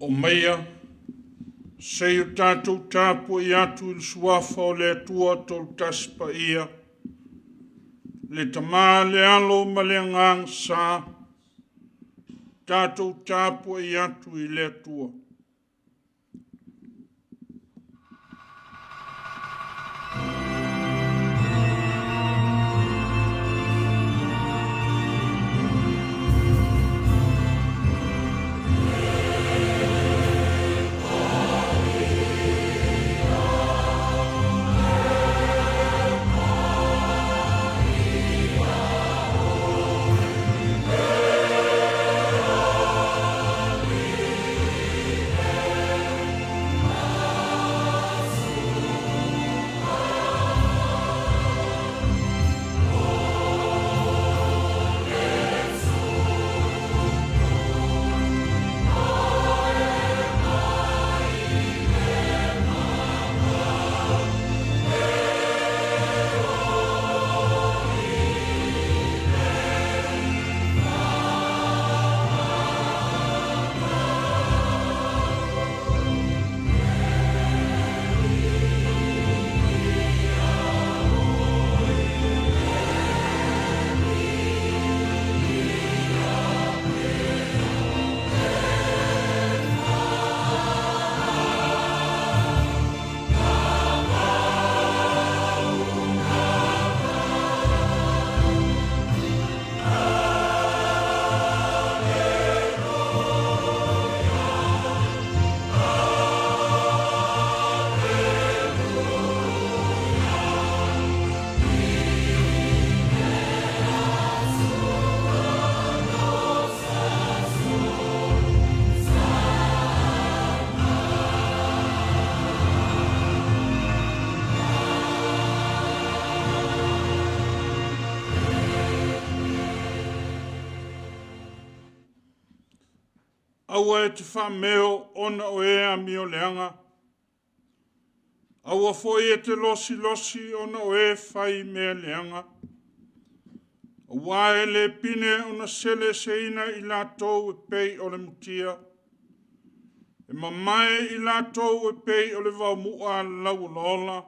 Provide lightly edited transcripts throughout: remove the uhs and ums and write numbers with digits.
O maia, se i o tatou tapuai atu i le Suafa o le Atua Toolutasi Paia, le Tama, le Alo ma le Agaga Sa, tatou tapuai atu i le Atua. Aua e te faameo ona o e amioleaga, aua foi e te losilosi ona o e fai mea leaga, aua e le pine ona seleseina i latou e pei o le mutia, e mamae i latou e pei o le vaomu'a lauolaola.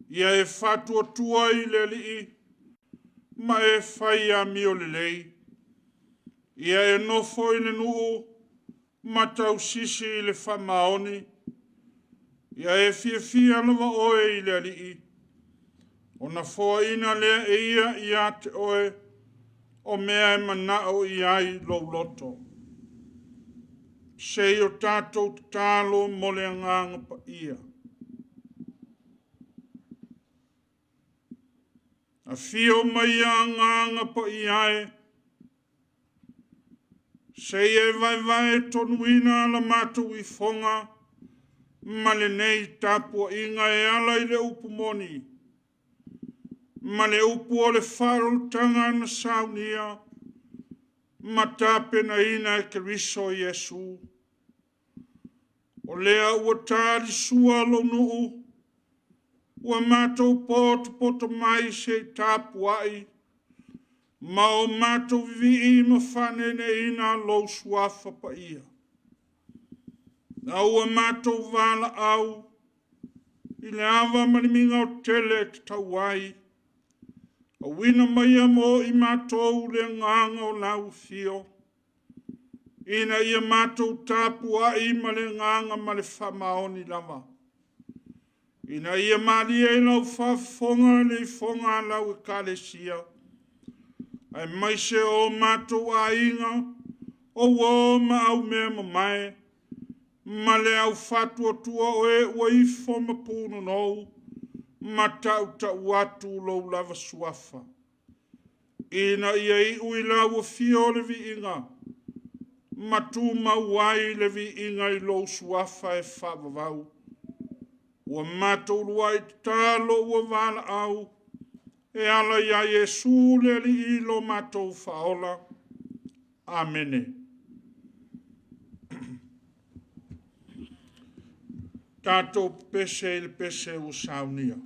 Ia e faatuatua i le Alii ma e fai amio lelei. Ia e nofo i le nuu ma tausisi i le faamaoni. Ia e fiafia lava oe i le Alii, ona foaina lea e ia ia te oe o mea e manao i ai lou loto. Se i o tatou tatalo mo le Agaga Paia. Afio maia Agaga Paia e, se i e vaevae tonuina la matou ifoga ma lenei tapuaiga e ala i le upu moni ma le upu o le faaoloolotaga na saunia ma tapenaina e Keriso Iesu. O lea ua talisua lou nuu, ua matou potopoto mai se i tapuai ma o matou vivii ma faaneeneeina lou Suafa Paia. Ina ua matou valaau i le ava ma le migao tele e tatau ai, auina maia mo i matou le agaga o lau afio, ina ia matou tapuai ma le agaga ma le faamaoni lava. Ina ia malie i lau faafofoga le ifoga a lau Ekalesia, aemaise o matou aiga, o uo ma aumea mamae, ma le au faatuatua o e ua ifo ma punonou ma tautau atu lou lava suafa, ina ia iu i lau afio le viiga ma tumau ai le viiga i lou suafa e faavavau. Ua matou uluai tatalo ua valaau e ala ia Iesu le Alii lo matou Faaola. Amene. Tatou pepese i le pese ua saunia.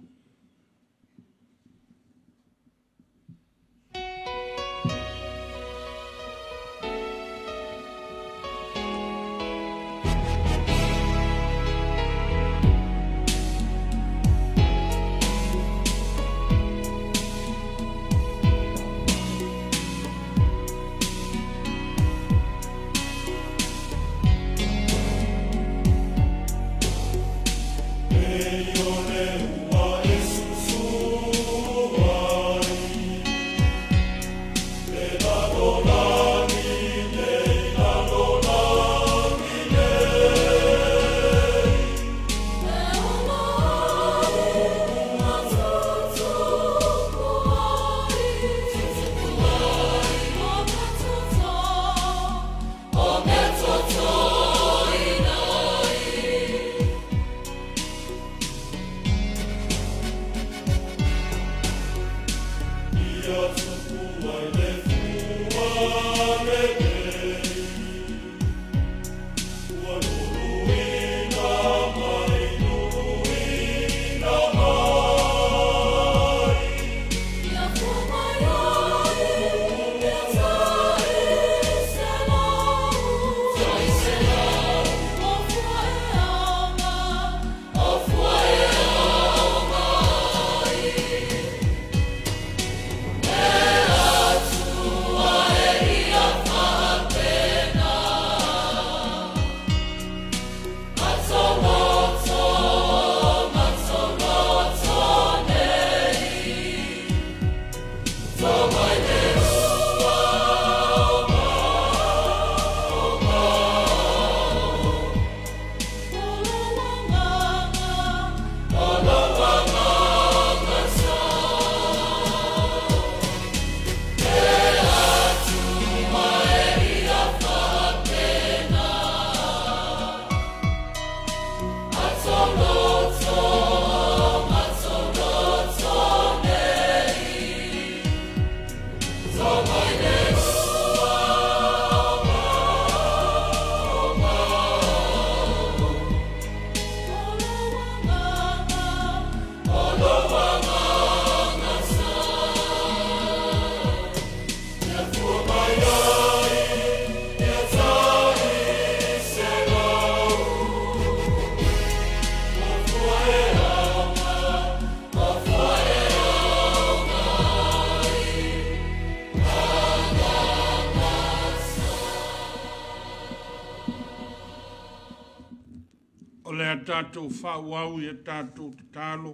O le a tatou faaauau i a tatou tatalo,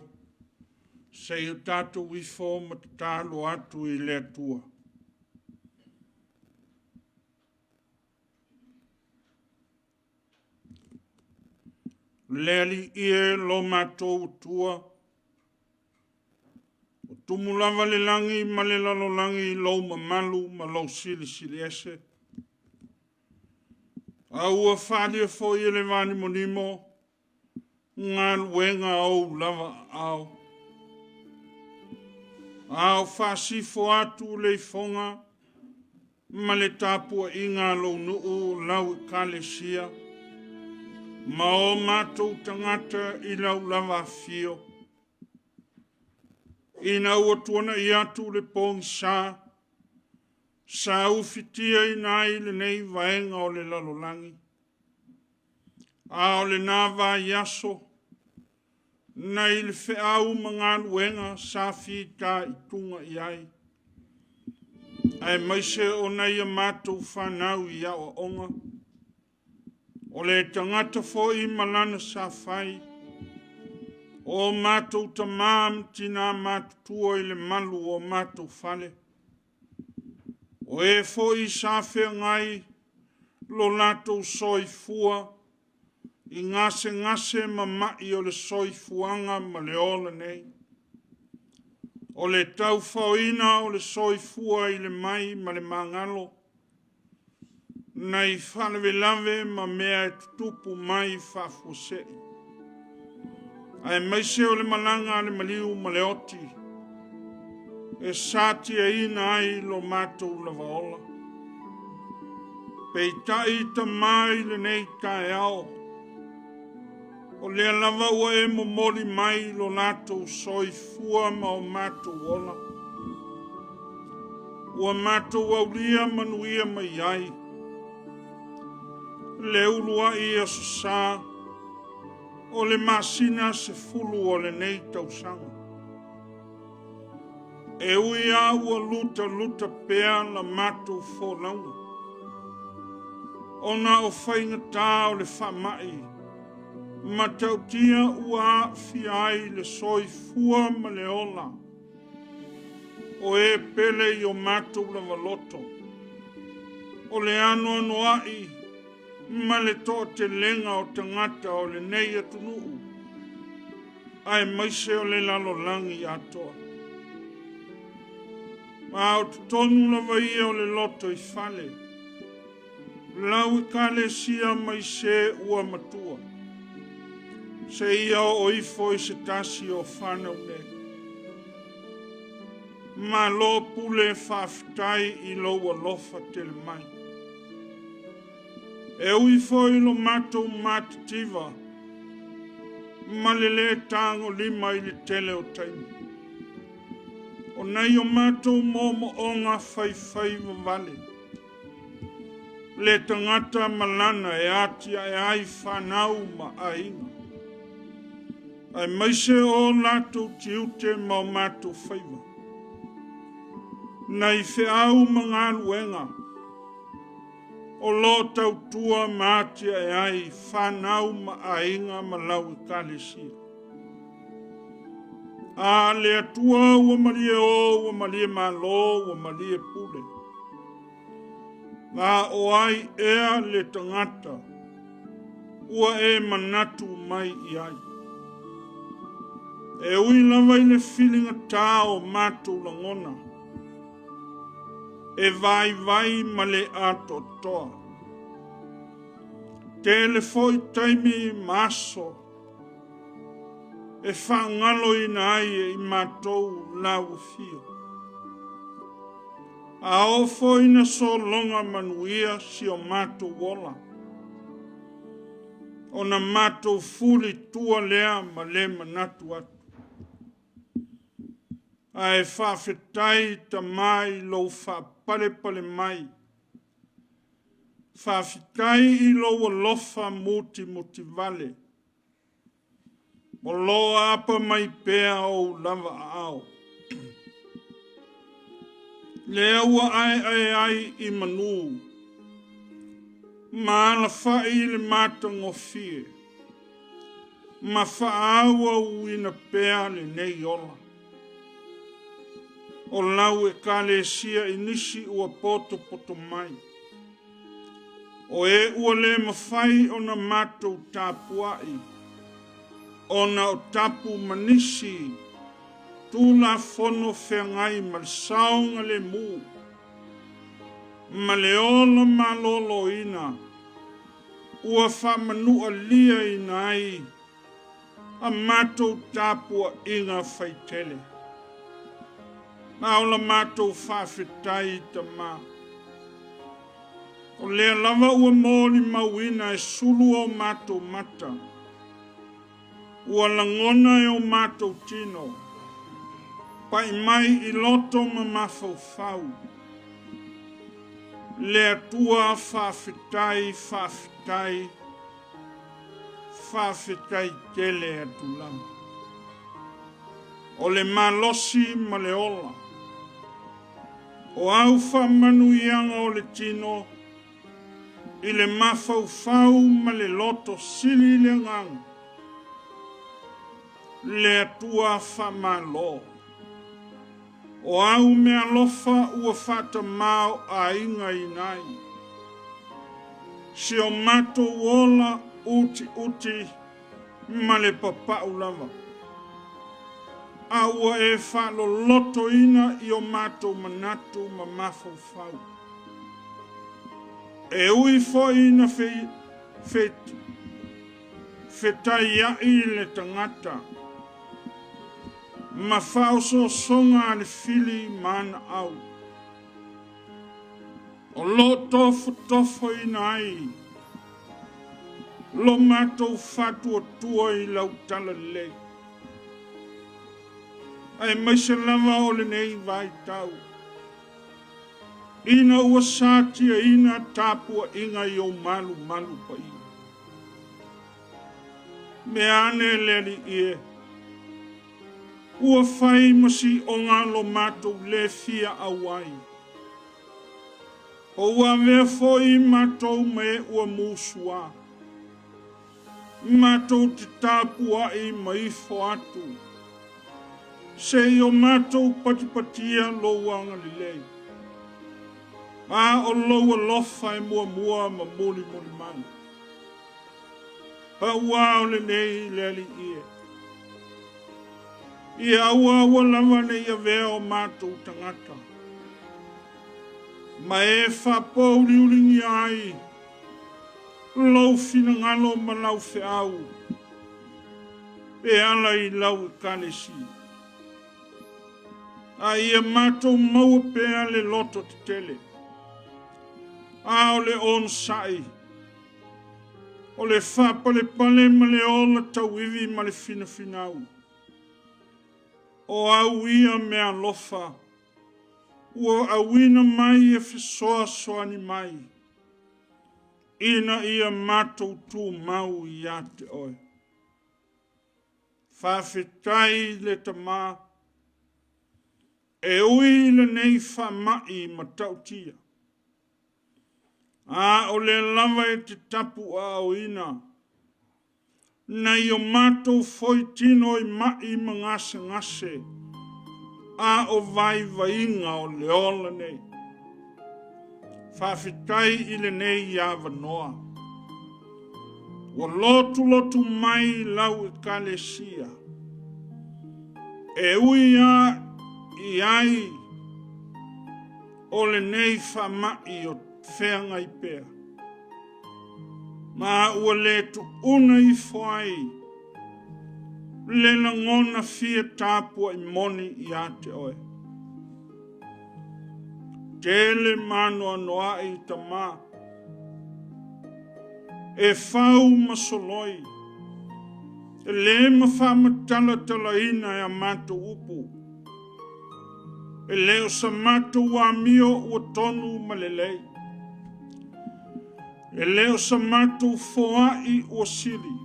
se i o tatou ifo ma tatalo atu i le Atua. Le Alii e lo matou Atua, ua tumu lava le lagi ma le lalolagi i lou mamalu ma lou silisili ese. A ua faaalia foi e le vanimonimo galuega a ou lava aao. A o faasifo atu le ifoga ma le tapuaiga a lou nuu lau ekalesia ma o matou tagata i lau lava afio, ina ua tuanai atu le pogisa sa ufitiaina ai lenei vaega o le lalolagi, a o lena vaiaso nai le feau ma galuega sa fitaituga i ai, aemaise o nai a matou fanau i aoaoga. O le tagata foi ma lana sa fai, O matou tama ma tina matutua i le malu o matou fale, o e foi sa feagai lo latou soifua i gasegase ma mai o le soifuaga ma le ola nei, o le taufaoina o le soifua i le mai ma le magalo nai faalavelave ma mea e tutupu mai faafuasei, aemaise o le malaga a le maliu ma le oti e satiaina ai lo matou lava ola. Peitai Tama i lenei taeao, o lea lava ua e momoli mai lo latou soifua ma o matou ola, ua matou aulia manuia mai ai le uluai aso sa o le masina 10 o lenei tausaga. E ui lava ua lutaluta pea la matou folauga ona o faigata o le faamai matautia ua aafia ai le soifua ma le ola o e pele i o matou lava loto, o le anoanoai ma le toatelega o tagata o lenei atunuu, aemaise o le lalolagi atoa. A o totonu lava ia o le lotoifale, lau Ekalesia mai se ua matua, seia oo ifo i se tasi o fanau nei. Malo pule faafetai i lou alofa tele mai. E ui foi i lo matou matitiva ma le lē tagolima i le tele o taimi, o nai o matou moomooga faifaiva vale, le tagata ma lana e atiae ai fanau ma aiga, aemaise o latou tiute ma o matou faiva, nai feau ma galuega o lo o tautua ma atiae ai fanau ma aiga ma lau Ekalesia. A le Atua ua malie o, ua malie malo, ua malie pule. A o ai ea le tagata ua e manatu mai i ai? E ui lava i le filigata o matou lagona, e vaivai ma le atoatoa. Tele foi taimi ma aso e faagaloina ai e i matou lau afio. A oo foi ina sologa manuia si o matou ola, ona matou fulitua lea ma le manatu atu. Ae faafetai Tama i lou faapalepale mai, faafetai i lou alofa mutimutivale, o lo o aapa mai pea ou lava aao. Lea ua aeae ai i manu ma alafai i le matagofie ma faaauauina pea lenei ola. O lau Ekalesia i nisi ua potopoto mai, o e ua le mafai ona matou tapuai ona o tapu ma nisi Tulafono feagai ma le saogalemu ma le ola maloloina ua faamanualiaina ai a matou tapuaiga faitele. A o la matou faafetai Tama, o lea lava ua molimauina e sulu o matou mata, ua lagona e o matou tino, pai mai i loto ma mafaufau, le Atua faafetai, faafetai, faafetai tele atu lava. O le malosi ma le ola, o au faamanuiaga o le tino i le mafaufau ma le loto sili le agaga. Le Atua faamalo. O au meaalofa ua faatamāo'aigaina ai si o matou ola utiuti ma le papa'u lava, a ua e faalolotoina i o matou manatu ma mafaufau. E ui foi ina fetaia'i le tagata ma faaosoosoga a le fili ma ana au, o lo o tofotofoina ai lo matou faatuatua i lau talalelei, aemaise lava o lenei vaitau, ina ua satiaina tapuaiga i ou malumalu paia. Mea ane le Alii e, ua fai ma si'oga lo matou lē fia auai, o ua avea foi matou ma e ua musuā, matou te tapua'i ma ifo atu, seia o matou patipatia lou agalelei, a o lou alofa e muamua ma mulimuli mai. Pau o lenei le Alii e, ia aua aua lava ne i avea o matou tagata, ma e faapouliuligia ai lou finagalo ma lau feau e ala i lau Ekalesia. A ia matou maua pea le loto tetele, a o le onosai, o le faapalepale ma le ola tauivi ma le finafinau, o au ia meaalofa ua auina mai e fesoasoani mai, ina ia matou tumau ia te oe. Faafetai le Tama, e ui i lenei faamai matautia, a o lea lava e te tapuaaoina nai o matou faitino i mai ma gasegase, a o vaivaiga o le ola nei. Faafetai i lenei avanoa ua lotulotu mai lau Ekalesia, e ui lava i ai o lenei faamai o feagai pea, ma ua le tuuna ifo ai le lagona fia tapuai moni ia te oe. Tele maanoanoa'i Tama, e fau ma soloi, e le mafamatalatalaina e a matou upu, e le o sa matou amio ua tonu ma lelei, e le o sa matou foa'i ua sili,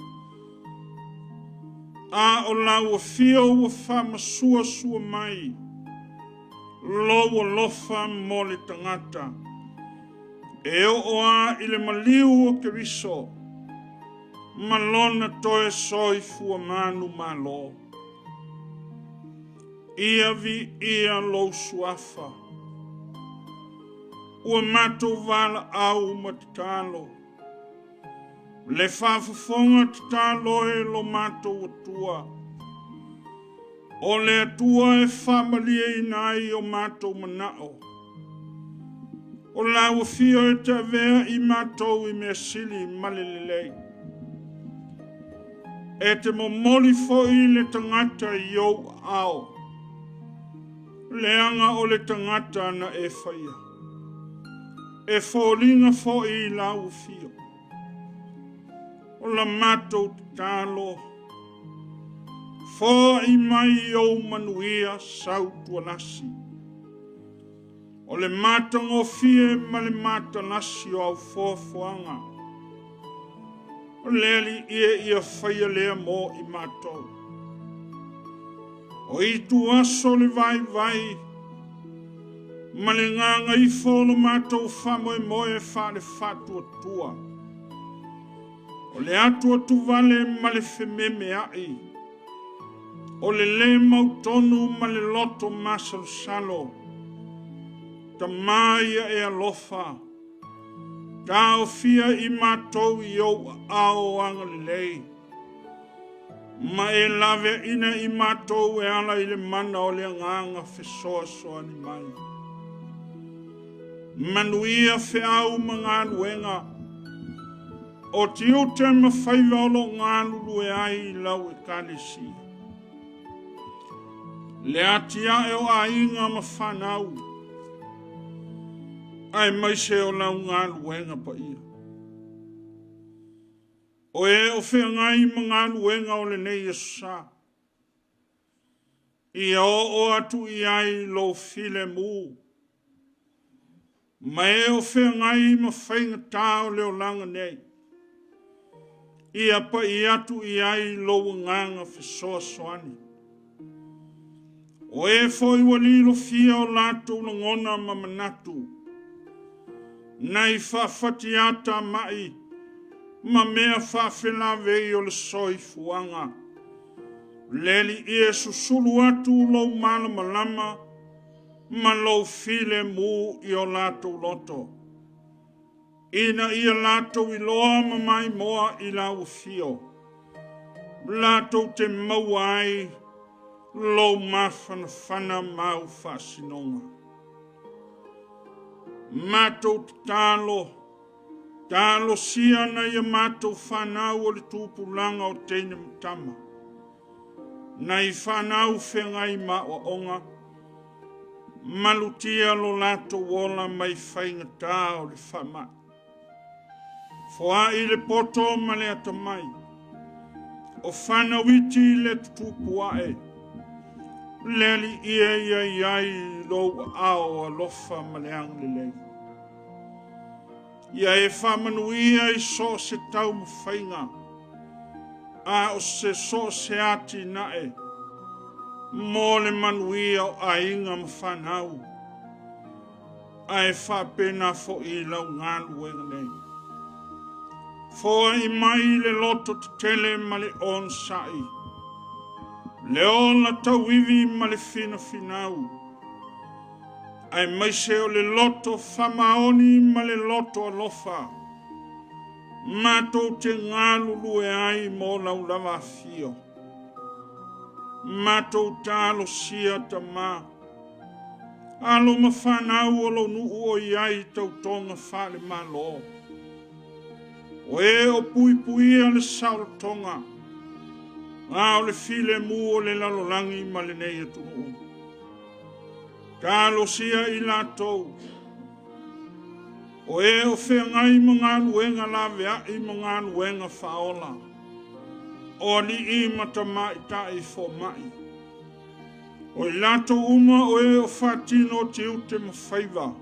a o lau afio ua faamasuasua mai lou alofa mo le tagata, e oo lava i le maliu o Keriso ma lona toe soifua manumalo. Ia viia lou suafa, ua matou valaau ma tatalo, le faafofoga tatalo e lo matou Atua, o le Atua e faamalieina ai o matou manao, o lau afio e te avea i matou i mea sili ma le lelei. E te momoli foi le tagata i ou aao, leaga o le tagata na e faia, e foliga foi i lau afio. O la matou tatalo, foai mai ou manuia sautualasi, o le matagofie ma le matalasi o au foafoaga, o le Alii e ia faia lea mo i matou. O ituaso le vaivai ma le gagaifo o lo matou faamoemoe faale-faatuatua, o le atuatuvale ma le fememeai. O le lē mautonu ma le loto masalosalo, Tama ia e alofa, taofia i matou i ou aao agalelei, ma e laveaina i matou e ala i le mana o le Agaga fesoasoani mai. Manuia feau ma galuega, o tiute ma faiva o lo o galulue ai i lau Ekalesia. Le atiae o aiga ma fanau, aemaise o lau galuega paia. O e o feagai ma galuega o lenei aso sa, ia oo atu i ai lou filemu, ma e o feagai ma faigata o le olaga nei, ia pai atu i ai lou agaga fesoasoani. O e foi ua lilofia o latou lagona ma manatu nai faafatiatamai ma mea faafelavei o le soifuaga, le Alii e susulu atu lou malamalama ma lou filemu i o latou loto, ina ia latou iloa ma maimoa i lau afio, latou te maua ai lou mafanafana ma au faasinoga. Matou tatalo, talosia nai a matou fanau o le tupulaga o teine ma tama, nai fanau feagai ma aoaoga, malutia lo latou ola mai faigata o le faamai. Foai le poto ma le atamai, o fanau iti le tutupu ae, le Alii e ia i ai lou aao alofa ma le agalelei. Ia e faamanuia i so o se taumafaiga, a o se so o se atinae mo le manuia o aiga ma fanau, ae faapena foi i lau galuega nei. Foai mai le loto tetele ma le onosai, le ola tauivi ma le finafinau, aemaise o le loto faamaoni ma le loto alofa, matou te galulue ai mo lau lava afio. Matou talosia Tama, alo ma fanau o lou nuu o i ai i tautoga faale-Malo, o e o puipuia le saolotoga, a o le filemu o le lalolagi ma lenei atunuu. Talosia i latou, o e o feagai ma galuega laveai ma galuega faaola, o alii ma tamaitai fomai, o i latou uma o e o faatino tiute ma faiva,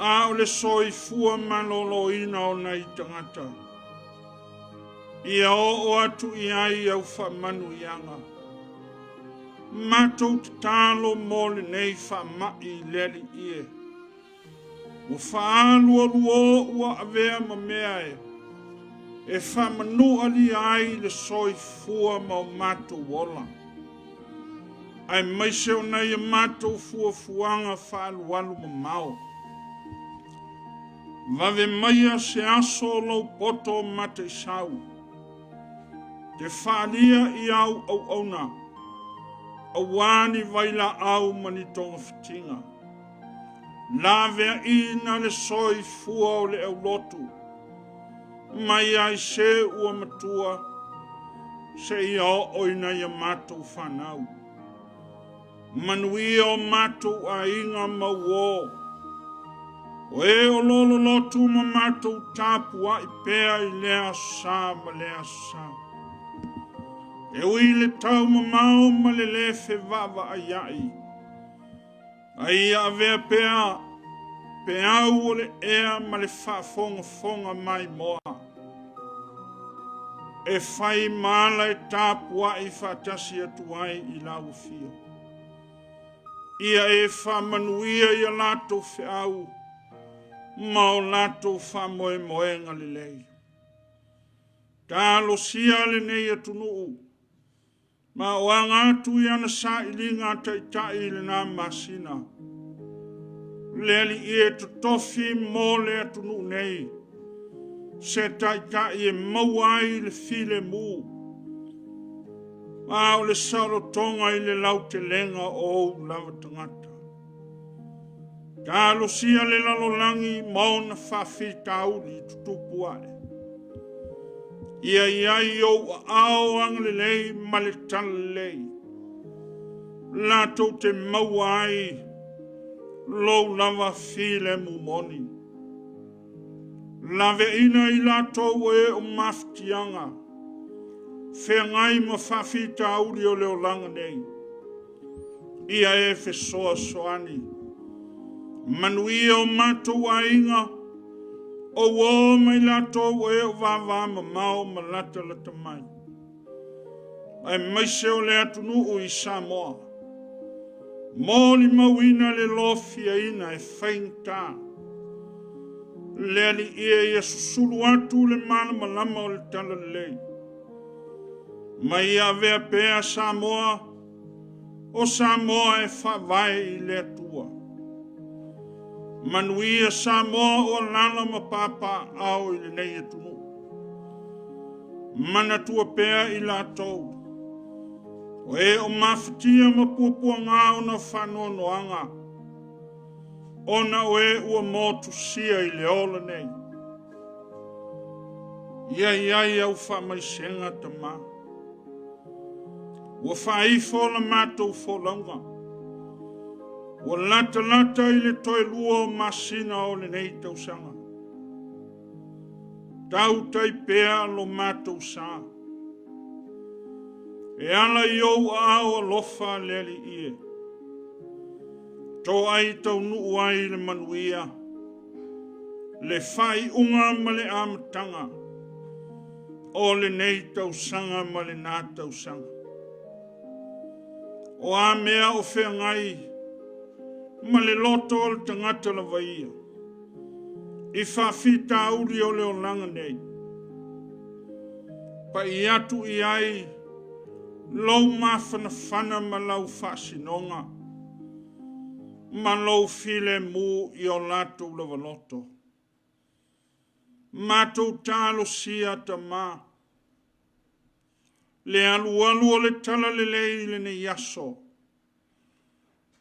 a o le soifua maloloina o nai tagata, ia oo atu i ai au faamanuiaga. Matou tatalo mo lenei faamai i le Alii e, ua faaalualuo ua avea ma mea e faamanualia ai le soifua ma o matou ola, aemaise o nai a matou fuafuaga faaalualu mamao. Vave maia se aso o lou poto mataisau, te faaalia i au auauna, aua ni vailaau ma ni togafitiga. Laveaiina le soifua o le aulotu, mai ai se ua matua, seia oo i nai a matou fanau. Manuia o matou aiga ma uo, o e o lo lolotu ma matou tapuai pea i lea aso sa ma lea aso sa. E ui i le taumamao ma le lē fevaavaaiai, a ia avea pea peau o le ea ma le faafogafoga maimoa, e fai ma ala e tapuai faatasi atu ai i lau afio. Ia e faamanuia i a latou feau ma o latou faamoemoega lelei. Talosia lenei atunuu. Ma o aga atu i ana sailiga a taitai i lena masina, le Alii e totofi mo le atunuu nei, se taitai e maua ai le filemu, a o le saolotoga i le lautelega o ou lava tagata. Talosia le lalolagi ma ona faafitauli tutupu ae. Ia i ai i ou aao agalelei ma le talalelei, latou te maua ai lou lava filemu moni. Laveaina i latou o e o mafatiaga, feagai ma faafitauli o le olaga nei, ia e fesoasoani. Manuia o matou aiga, o uo ma i latou o e o vavamamao ma latalata mai, aemaise o le atunuu i Samoa. Molimauina le lofiaina e faigata. Le Alii e, ia susulu atu le malamalama o le talalelei, ma ia avea pea Samoa, o Samoa e faavae i le Atua. Manuia Samoa o alaala ma papaaao i lenei atunuu. Manatua pea i latou o e o mafatia ma puapuaga ona o faanoanoaga, ona o e ua motusia i le ola nei. Ia i ai au faamaisega Tama. Ua faaifo la matou folauga, ua latalata i le toe 2 o masina o lenei tausaga. Tautai pea lo matou sa, e ala i ou aao alofa le Alii e, toai taunuu ai le manuia, le faaiuga ma le amataga o lenei tausaga ma lena tausaga. O a mea o feagai ma le loto o le tagata lava ia, i faafitauli o le olaga nei, pai atu i ai lou mafanafana ma lau faasinoga ma lou filemu i o latou lava loto. Matou talosia, Tama, le alualu o le talalelei i lenei aso,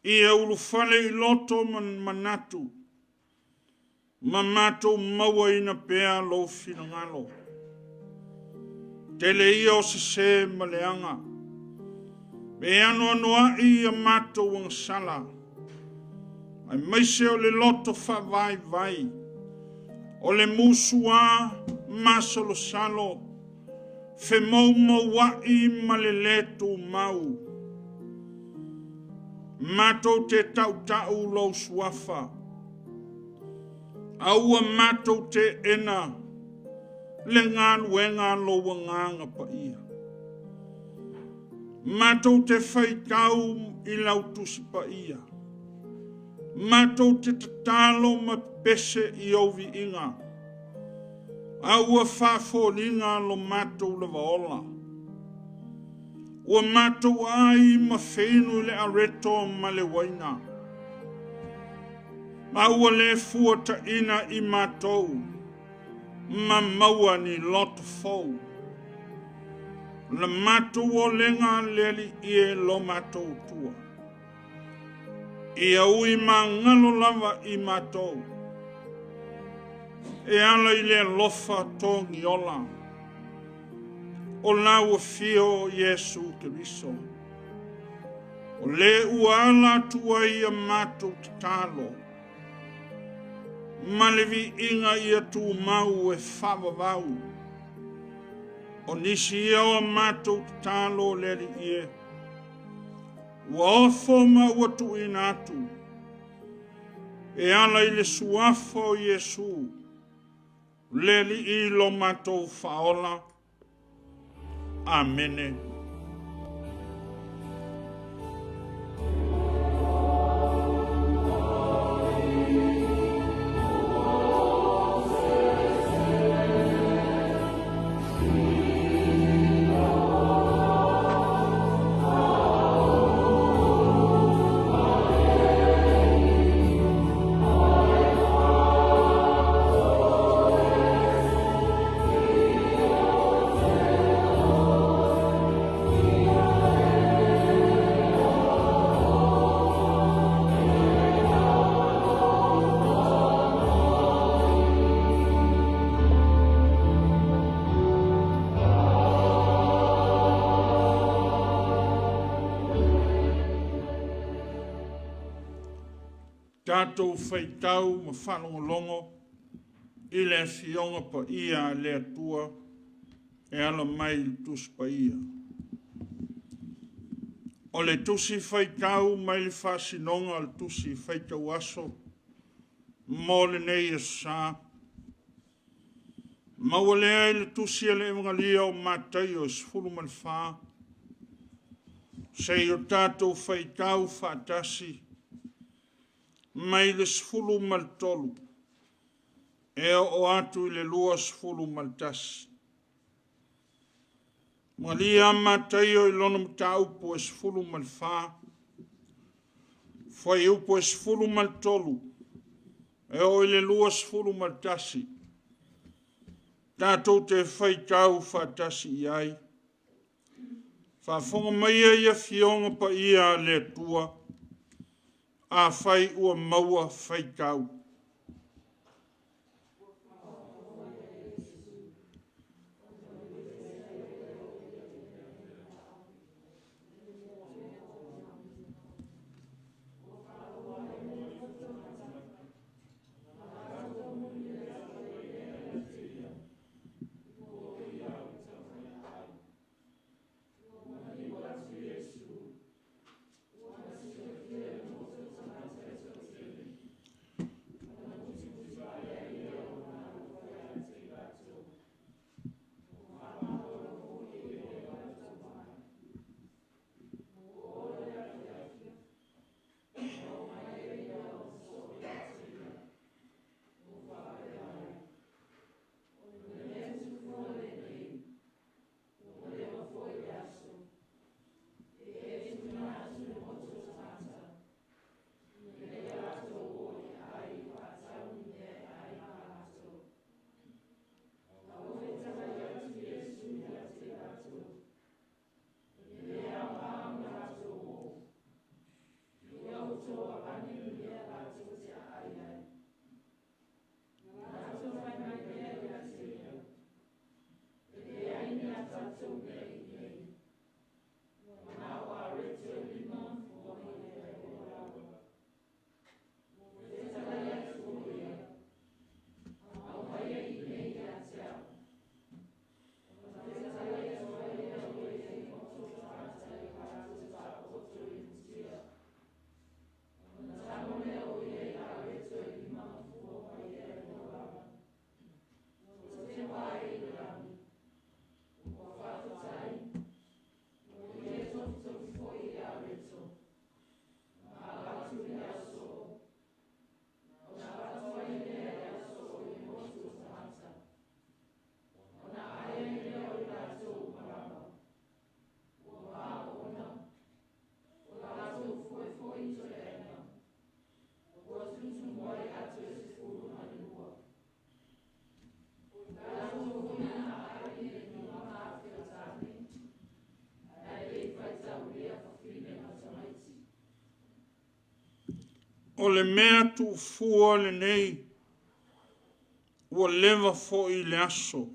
ia ulufale i loto ma manatu ma matou mauaina pea lou finagalo. Tele ia o sese ma leaga, e anoanoai a matou agasala, aemaise o le loto faavaivai, o le musua masalosalo, femoumouai ma le le tumau. Matou te tautau lou suafa, a ua matou teena le galuega a lou Agaga Paia. Matou te faitau i lau Tusi Paia, matou te tatalo ma pepese i ou viiga, a ua faafoliga lo matou lava ola. Ua matou aai ma feinu i le areto ma le uaina, ma ua le fuataina i matou ma maua ni loto fou. O le matou olega le Alii e lo matou Atua. Ia ui magalo lava i matou, e ala i le alofa togiola o lau afio o Iesu Keriso. O le ua ala atu ai a matou tatalo, ma le viiga ia tumau e faavavau. O nisi ia o a matou tatalo le Alii e, ua ofo ma ua tuuina atu, e ala i le suafa o Iesu, le Alii lo matou Faaola. Amene. Tatou faitau ma faalogologo i le Afioga Paia a le Atua e ala mai i le Tusi Paia. O le Tusi Faitau mai le Faasinoga o le Tusi Faitau Aso mo lenei aso Sa, maua lea i le Tusi a le Evangeli o Mataio e 14, seia o tatou faitau faatasi mai le 13 e oo atu i le 21. Malie Mataio i lona mataupu e 14, fuaiupu e 13 e oo i le 21, tatou te faitau faatasi i ai. Faafofoga maia i Afioga Paia a le Atua, afai ua maua faitau. O le mea tuufua lenei ua leva foi le aso.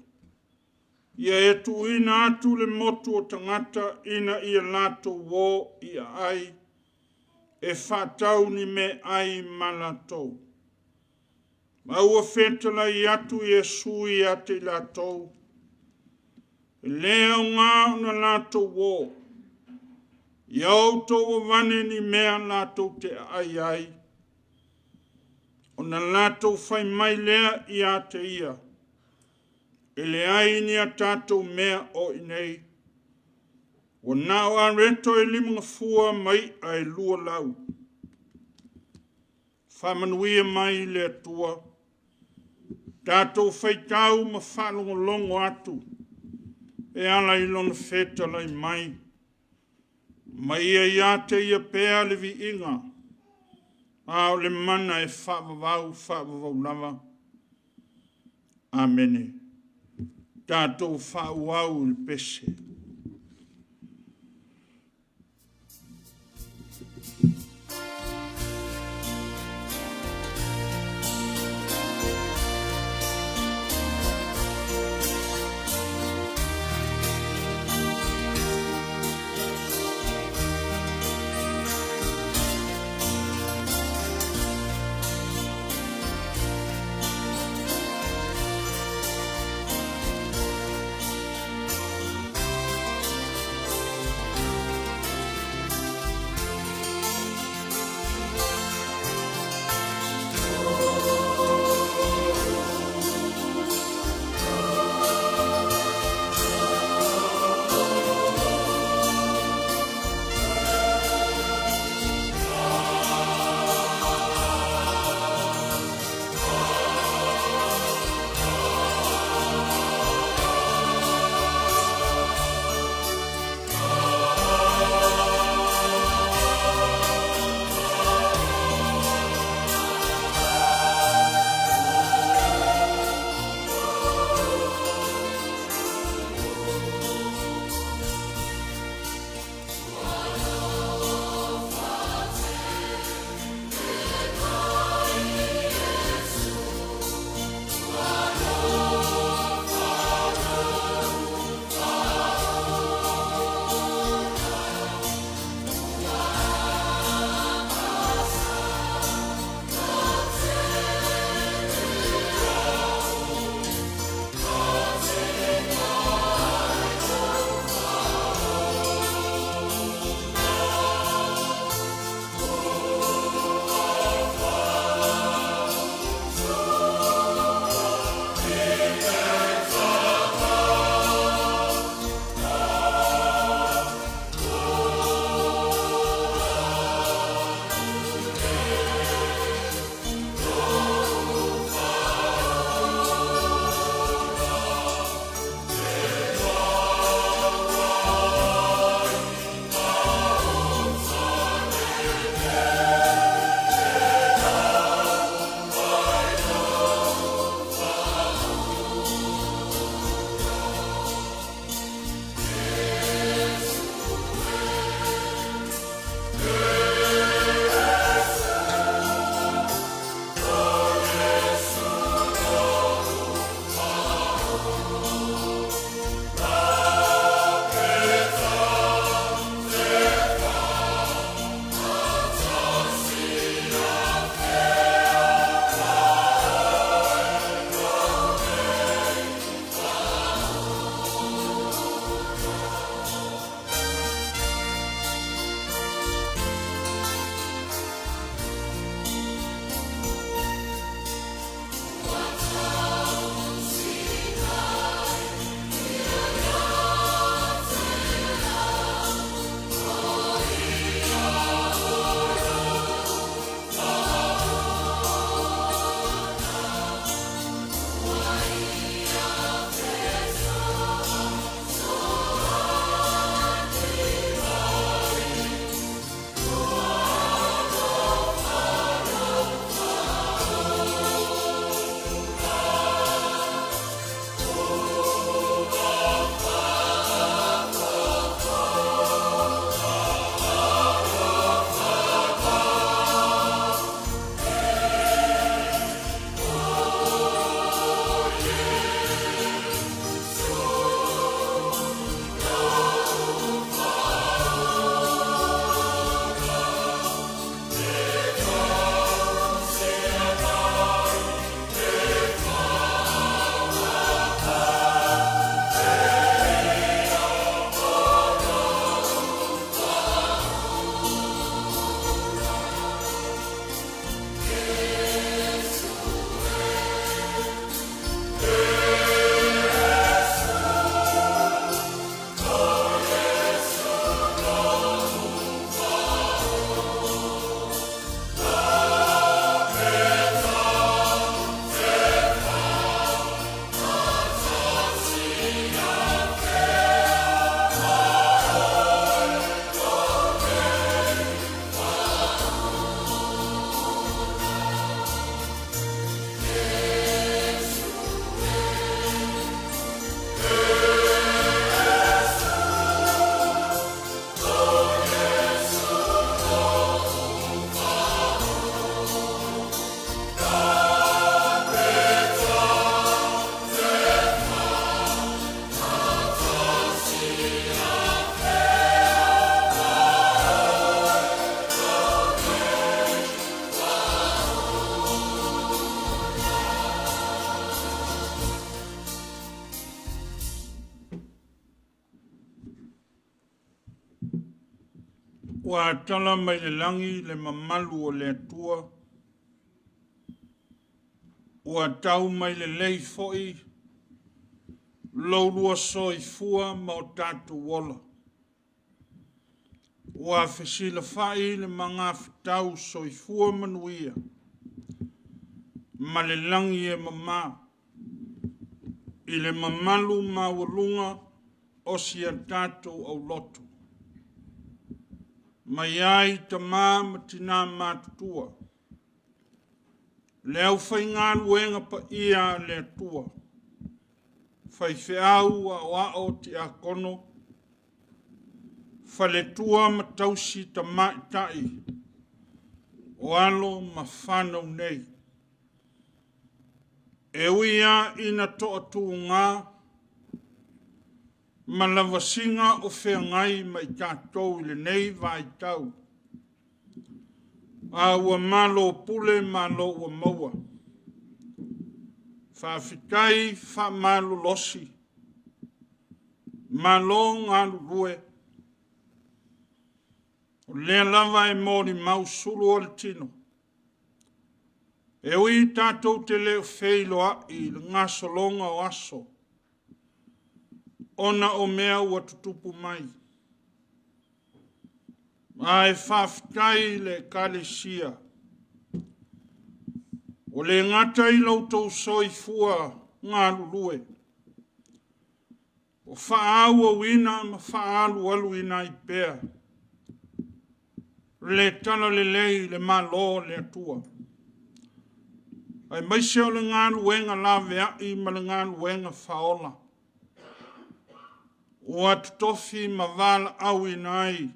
Ia e tuuina atu le motu o tagata ina ia latou o i aai e faatau ni meaai ma latou. Ma ua fetalai atu Iesu ia te i latou, e le aoga ona latou o, ia outou avane ni mea latou te aai ai. Ona latou fai mai lea ia te ia, e leai ni a tatou mea o i inei, ua na o areto e 5 gafua ma i'a e 2 lau. Faamanuia mai le Atua, tatou faitau ma faalogologo atu e ala i Lona fetalai mai, ma ia ia te Ia pea le viiga, a o le mana e faavavau faavavau lava. Amene. Tatou faaauau le pese. Ua tala mai le lagi le mamalu o le Atua, ua tau mai lelei foi lo oulua soifua ma o tatou ola. Ua fesilafai le magafetau soifua manuia ma le lagi e mama i le mamalu maualuga o si a tatou aulotu, mai ai tama ma tina matutua, le aufaigaluega paia a le Atua, faifeau, aoao, tiakono, faletua ma tausi tamaitai, o alo ma fanau nei. E ui lava ina toatuga ma lavasiga o feagai ma i tatou i lenei vaitau, a ua malo pule malo ua maua. Faafetai faamalolosi, malo galulue. O lea lava e molimau sulu o le tino, e ui tatou te le o feiloai i le gasologa o aso ona o mea ua tutupu mai, ae faafetai i le Ekalesia, ua le gata i lo outou soifua galulue, o faaauauina ma faaalualuina ai pea le talalelei i le Malo o le Atua, aemaise o le galuega laveai ma le galuega faaola ua totofi ma valaauina ai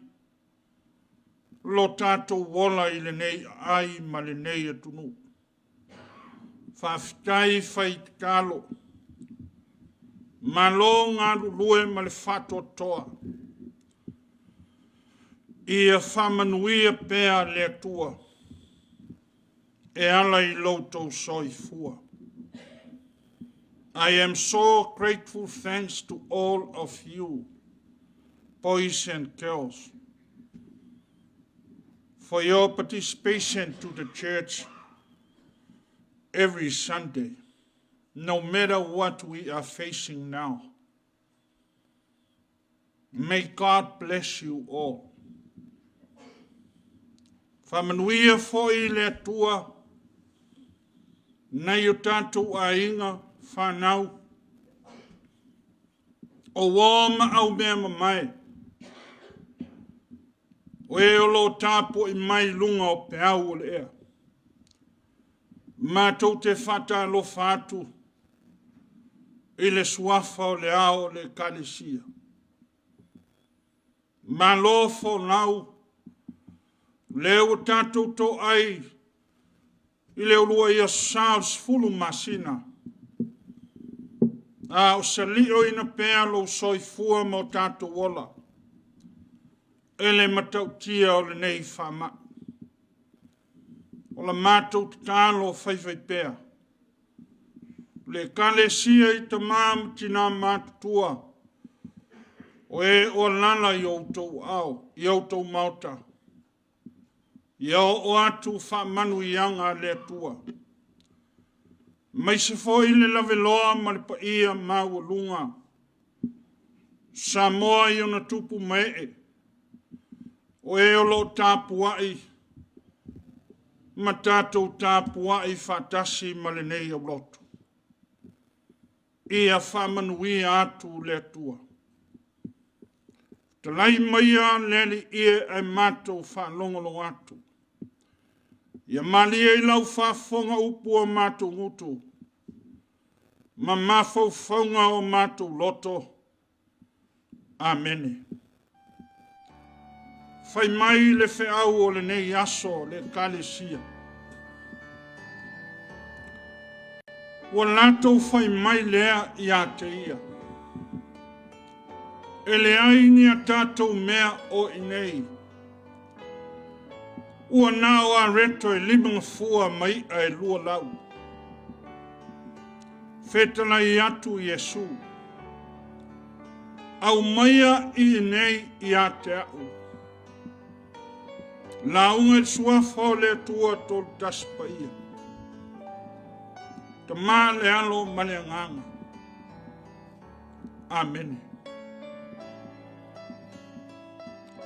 lo tatou ola i lenei aai ma lenei atunuu. Faafetai fai tatalo, malo galulue ma le faatoatoa. Ia faamanuia pea le Atua e ala i lo outou soifua. I am so grateful thanks to all of you, boys and girls, for your participation to the church every Sunday, no matter what we are facing now. May God bless you all. Faamanuia foi le Atua nai o tatou aiga, fanau, o uo ma aumeamamae, o e o lo o tapuai mai i luga o peau o le ea. Matou te faatalofa atu i le suafa o le Ao o le Ekalesia. Malo folau, o lea ua tatou toai i le uluai aso Sa o le 10 masina, a o salioina pea lou soifua ma o tatou ola e le matautia o lenei faamai. O le matou tatalo faifaipea, le Ekalesia i tama ma tina matutua, o e o alaala i outou maota, ia oo atu faamanuiaga a le Atua, aemaise foi le lavaloa ma le paia maualuga o Samoa i ona tupu ma ee, o e o lo o tapuai ma tatou tapuai faatasi ma lenei aulotu. Ia faamanuia atu le Atua. Fetalai maia le Alii e ae matou faalogologo atu. Ia malie i lau faafofoga upu a matou gutu ma mafaufauga o matou loto. Amene. Fai mai le feau o lenei aso le Ekalesia. Ua latou fai mai lea ia te ia, e leai ni a tatou mea o i inei, ua na o areto e 5 gafua ma i'a e 2 lau. Fetalai atu Iesu, aumaia i inei ia te a'u. Lauga i le Suafa o le Atua Tolu Tasi Paia, Tama, le Alo ma le Agaga. Amene.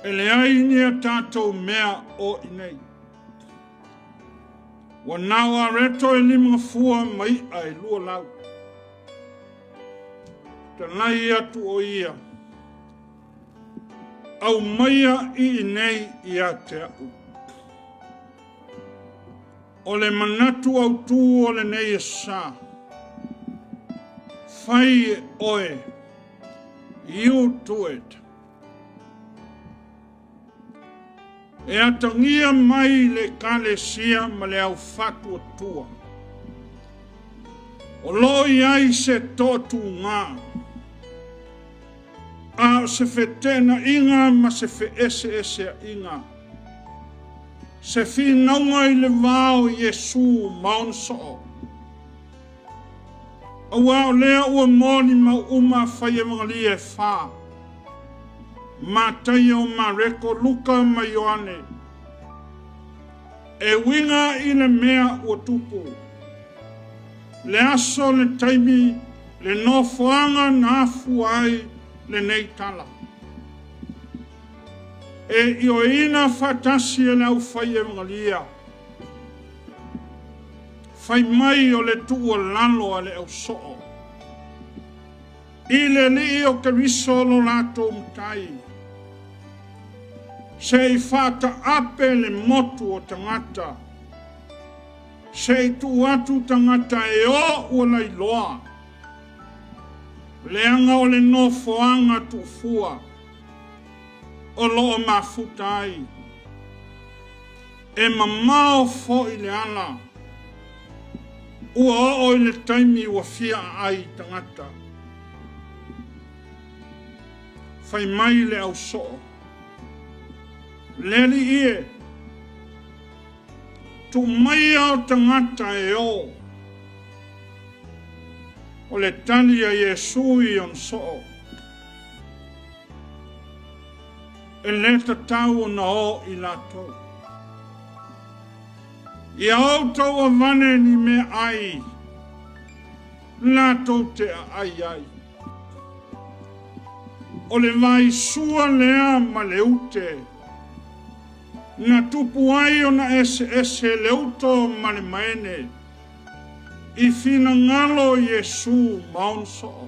E leai ni a tatou mea o i nei. Ua nao areto e limagafua ma i'a e lua lau. Talai atu o ia, aumaia i inei ia te a'u. O le manatu autū o lenei aso sa, fai e oe, you do it. E atagia mai le Ekalesia ma le aufaatuatua. O lo o i ai se toatuga, a o se feteenaiga ma se feeseeseaiga, se finauga i le va o Iesu ma ona soo. Aua o lea ua molimau uma fai evagalia e fa, Mataio, Mareko, Luka ma Ioane, e uiga i le mea ua tupu, le aso, le taimi, le nofoaga na afua ai lenei tala. E ioeina faatasi e le aufai evagalia, fai mai o le tuualalo a le ausoo, i le Alii o Keriso lo latou Matai, se i faataape le motu o tagata, se i tuu atu tagata e o ua lailoa, leaga o le nofoaga tuufua o lo o mafuta ai, e mamao foi le ala, ua oo i le taimi ua fia aai tagata. Fai mai le ausoo, le Alii e, tuu maia o tagata e o. O le tali a Iesu i ona soo, e le tatau ona o i latou. Ia outou avane ni meaai latou te aai ai. O le vaisua lea ma le ute, na tupu ai ona eseese le uto ma le maene, i finagalo o Iesu ma ona soo.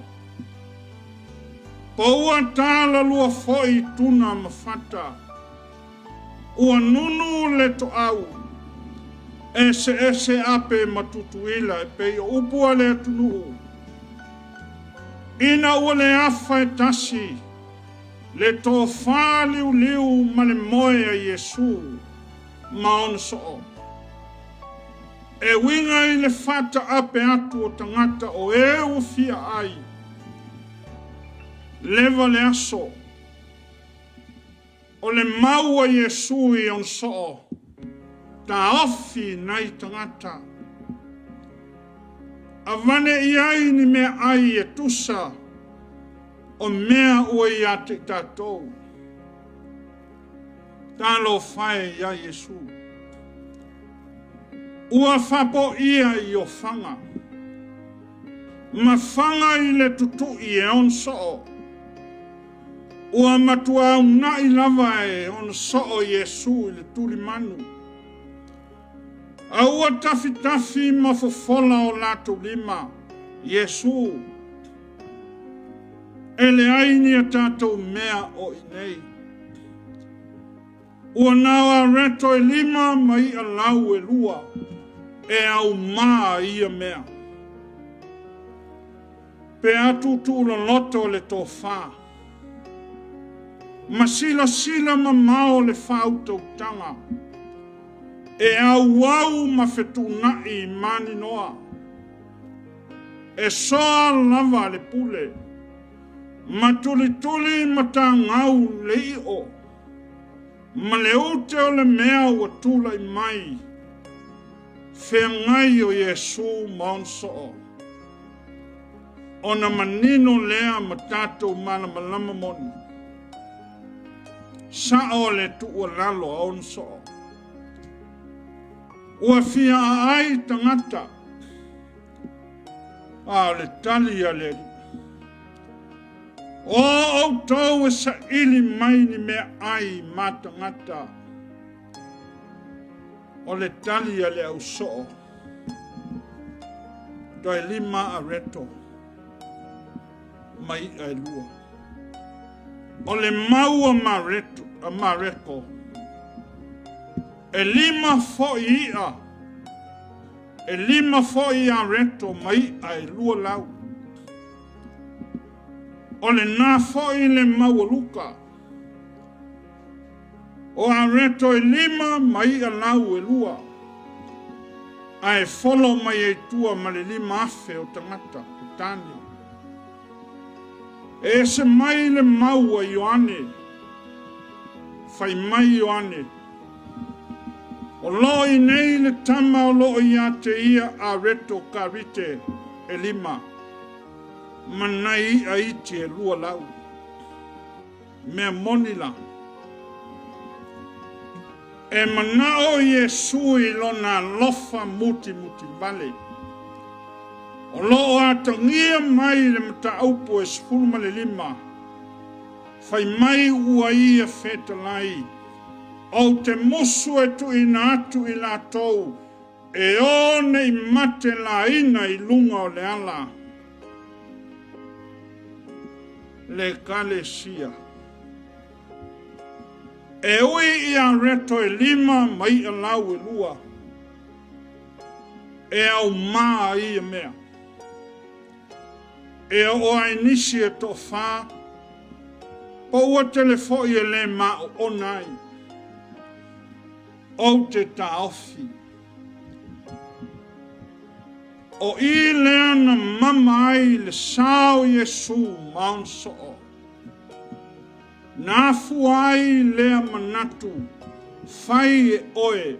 Paua talalua foi tuna ma fata, ua nunu le toau, eseese ape ma tutuila e pei o upu a le atunuu. Ina ua le afa e tasi, le tofa liuliu ma le moe a Iesu ma ona soo. E uiga i le faataape atu o tagata o e ua fia ai, leva le aso, o le mau a Iesu i ona soo, taofi nai tagata. Avane i ai ni meaai e tusa o mea ua ia te i tatou. Talofa e ia Iesu. Ua faapoia i ofaga, ma faga i le tutui e ona soo. Ua matua uunai lava e ona soo Iesu i le tulimanu. A ua tafitafi ma fofola o latou lima, Iesu, e leai ni a tatou mea o i nei. Ua nao areto e lima ma i'a lau e lua, e aumā ia mea. Pe a tuutuuloloto le tofa, ma silasila mamao le faautautaga, e auau ma fetuunai maninoa, e soa lava le pule, ma tulituli matagau le i'o, ma le ute o le mea ua tulai mai, feagai o Iesu ma ona soo. Ona manino lea ma tatou malamalama moni, sao le tuualalo a ona soo. Ua fia aai tagata, a o le tali a le Alii, O outou e saili mai ni meaai ma tagata. O le tali a le ausoo, toe 5 areto ma i'a e 2. O le mau a Mareko, e 5 foi i'a, e 5 foi areto ma i'a e 200. O lena foi le mau a Luka, o areto e 5 ma i'a lau e 2, ae folo mai ai tua ma le 5,000 o tagata o tane. E ese mai le mau a Ioane, fai mai Ioane, o lo o i nei le tama o lo o ia te ia areto karite e 5, ma nai i'a iti e 200. Mea moni la, e manao Iesu i lona alofa mutimutivale, o lo o atagia mai le mataupu e 15, fai mai ua ia fetalai, ou te musu e tuuina atu i latou e o nei mate laina i luga o le ala. Le Ekalesia. E ui i areto e 5 ma i'a lau e 2, e aumā ia mea. E oo ai nisi e toafa, po ua tele foi e le maoona ai. Ou te taofi. O i lea na mama ai le sao Iesu ma ona soo. Na afua ai lea manatu, fai e oe,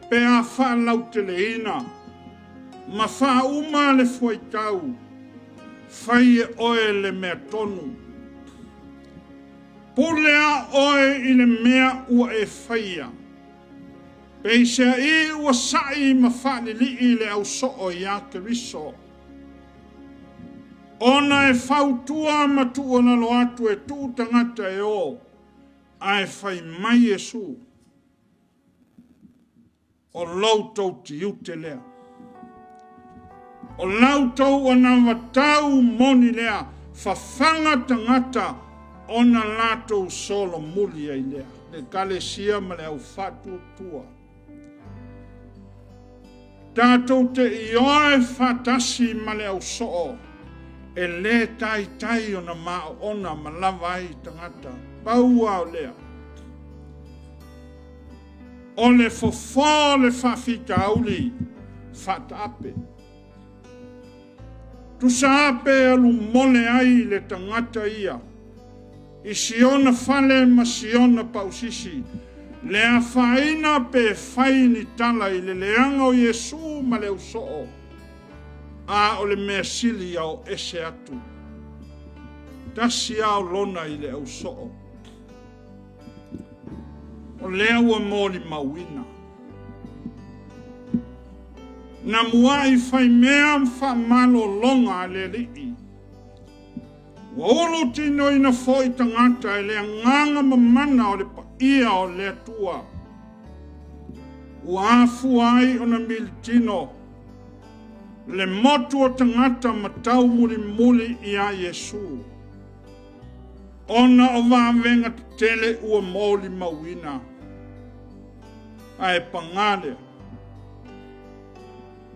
pe a faalauteleina, ma faauma le fuaitau, fai e oe le mea tonu. Pule a oe i le mea ua e faia, peiseai ua sa'i ma faalilii le ausoo ia Keriso. Ona e fautua ma tuualalo atu e tuu tagata e o, ae fai mai Iesu, o lou tou tiute lea. O lau tou anavatau moni lea, fafaga tagata ona latou solomuli ai lea. Le Ekalesia ma le au faatuatua. Tatou te ioe faatasi ma le ausoo, e le taitai ona maoona ma lava ai tagata. Pau lava o lea, o le fofo o le faafitauli faataape. Tusa ape alu mole ai le tagata ia, i siona fale ma siona pausisi, le afaina pe fai ni tala i le leaga o Iesu ma le ausoo, a o le mea sili ia o ese atu. Tasi ao lona i le ausoo. O lea ua molimauina. Na muai fai mea ma faamalologa a le Alii. Ua ulu tinoina foi tagata e le agaga mamana o le paia o le Atua. Ua afua ai ona militino le motu o tagata ma taumulimuli ia Iesu. Ona o vavega tetele ua molimauina. Ae paga lea,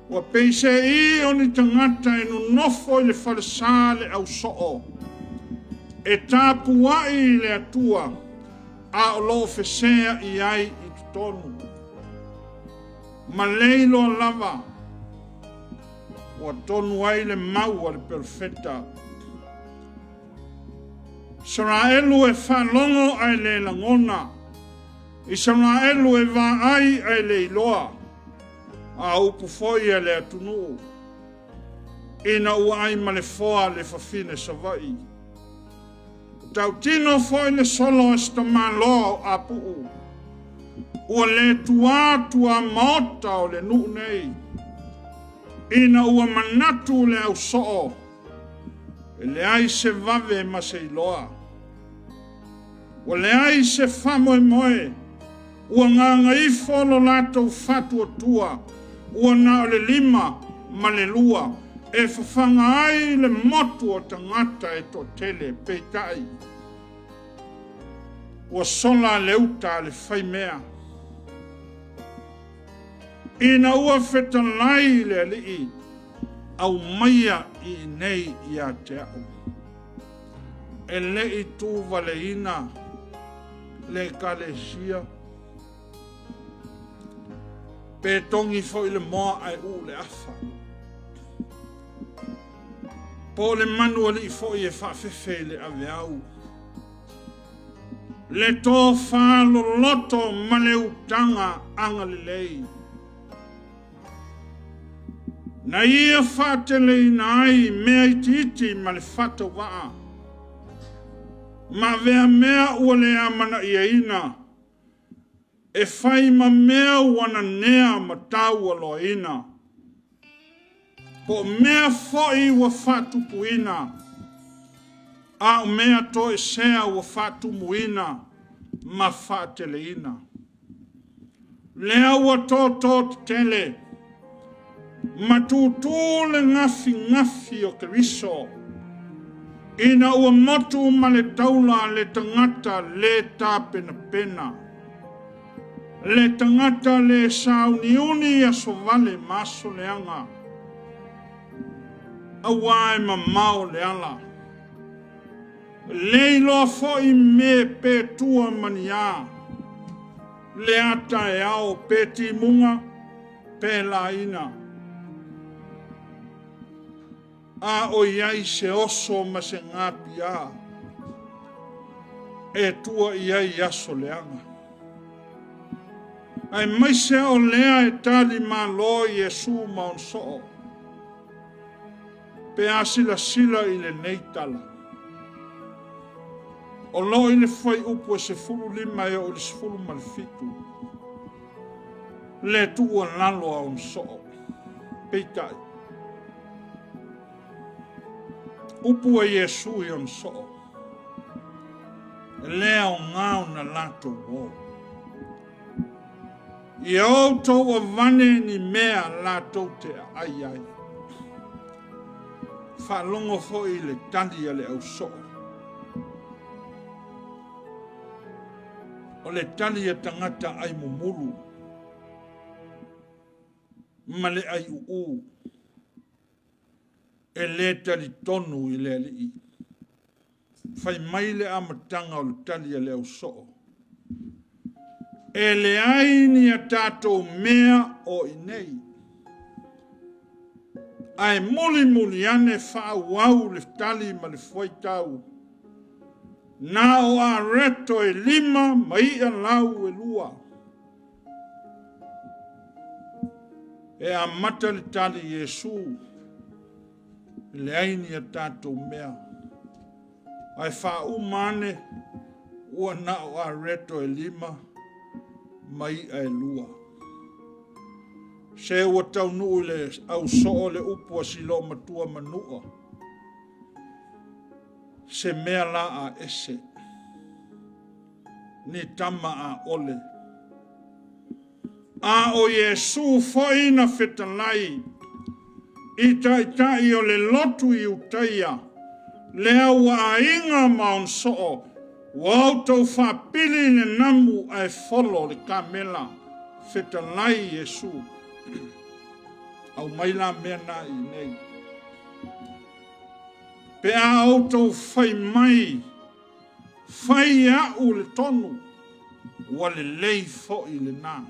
ua peisei o ni tagata e nonofo i le falesa le ausoo, e tapuai i le Atua, a o lo o fesea i ai i totonu. Ma le iloa lava, ua tonu ai le mau a le perofeta. Isaraelu e faalogo ae le lagona, Isaraelu e vaai ae le iloa, a upu foi a le atunuu, ina ua ai ma le foa le fafine Savaii. Tautino foi le solo a si tamaloa o Apuu. Ua le tua tuamaota o le nuu nei, ina ua manatu le ausoo, e leai se vave ma se iloa. Ua leai se faamoemoe, ua gagaifo lo latou faatuatua, ua na o le 52 e fafaga ai le motu o tagata e toatele. Peitai, ua sola le uta a le faimea, ina ua fetalai le Alii, aumaia i inei ia te au. E le i tuvaleina le Ekalesia, pe togi foi le moa ae uu le afa, po o le manualii foi e faafefe i le aveau. Le tofa loloto ma le utaga agalelei, na ia faateleina ai mea itiiti ma le faatauvaa, ma avea mea ua le amanaiaina e fai ma mea ua nanea ma taualoaina, po o mea foi ua faatupuina, a o mea toesea ua faatumuina ma faateleina. Lea ua toto tetele ma tutu le gafigafi o Keriso, ina ua motu ma le taula le tagata le tapenapena, le tagata le sauniuni i aso vale ma aso leaga, aua e mamao le ala, e le iloa foi me pe tua ma ni a, le a taeao, pe timuga pe laina, a o i ai se oso ma se gapiā e tua i ai i aso leaga. Aemaise o lea e talimalo Iesu ma ona soo, pe a silasila i lenei tala, o lo o i le fuaiupu e 15 e oo i le 17, le tuualalo a ona soo. Peitai, upu a Iesu i ona soo, e le aoga ona latou o. Ia outou avane ni mea latou te aai ai. Faalogo foi i le tali a le ausoo. O le tali a tagata ai mumulu ma le ai uu e le talitonu i le Alii. Fai mai le amataga o le tali a le ausoo, e leai ni a tatou mea o i inei, ae mulimuli ane faaauau le tali ma le fuaitau, na o areto e 5 ma i'a lau e 2. E amata le tali i Iesu, e leai ni a tatou mea, ae faauma ane ua na o areto e 5 ma i'a e 2. Se ua taunuu i le ausoo le upu a si loomatua Manua, se mea la a ese, ni tama a ole. A o Iesu foi na fetalai i Taitai o le lotu i Iutaia, lea ua aiga ma ona soo, ua outou faapili i le namu ae folo le kamela, fetalai Iesu. Aumai la mea na i inei. Pe a outou fai mai, fai e au le tonu, ua lelei foi lena.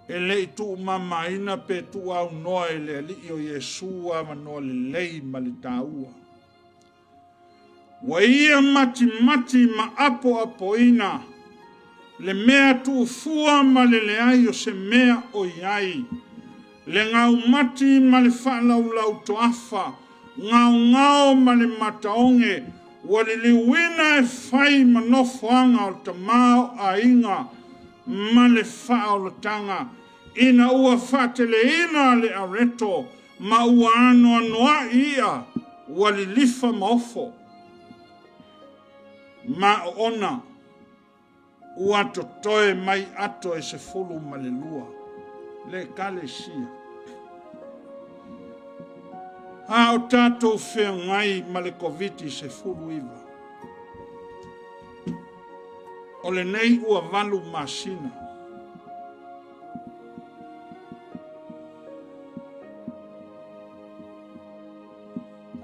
E le i tuumamaina pe tuuaunoa e le Alii o Iesu avanoa lelei ma le taua. Ua ia matimati ma apoapoina le mea tuufua ma le leai o se mea o i ai, le gaumati ma le faalaulau toafa, gaogao ma le mataoge, ua liliuina e fai ma nofoaga o le tamaoaiga ma le faaolataga, ina ua faateleina le areto ma ua anoanoai i'a ua lilifa ma ofo, ma oona ua totoe mai ato e 12 le Ekalesia. A o tatou feagai ma le Koviti-19, o lenei ua 8 masina.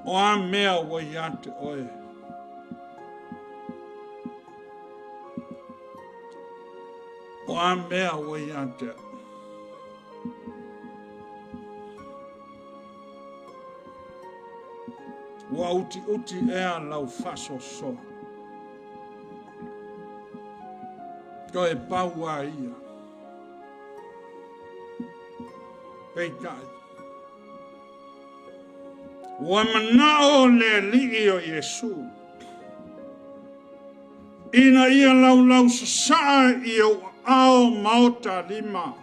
O a mea ua ia te oe? O a mea ua ia te au? Ua utiuti ea lau faasoasoa? Toe pau lava ia. Peitai, ua manao le Alii o Iesu ina ia laulausasaa i ou aao ma o ta lima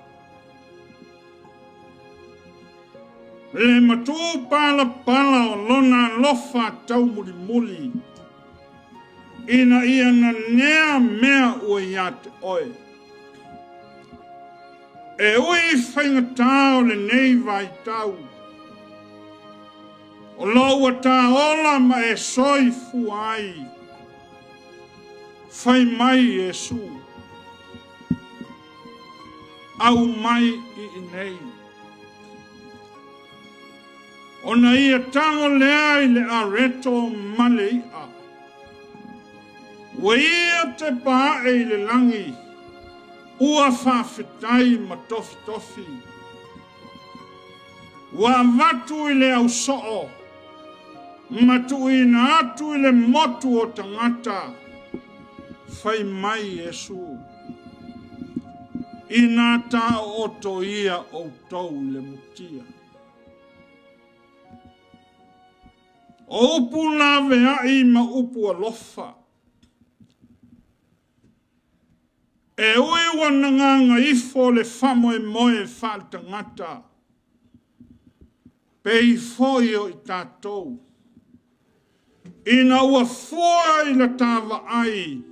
le matupalapala o lona alofa taumulimuli ina ia nanea mea ua ia te oe. E ui i faigata o lenei vaitau, o lo o ua ta ola ma e soifua ai, fai mai Iesu, aumai i inei. Ona ia tago lea i le areto ma le i'a, ua ia tepa ae i le lagi, ua faafetai ma tofitofi, ua avatu i le ausoo ma tuuina atu i le motu o tagata. Fai mai Iesu, ina taootoia outou i le mutia. O upu laveai ma upu alofa, e ui ua nagaga ifo le faamoemoe faale-tagata, pei foi o i tatou, ina ua fua i le ta vaai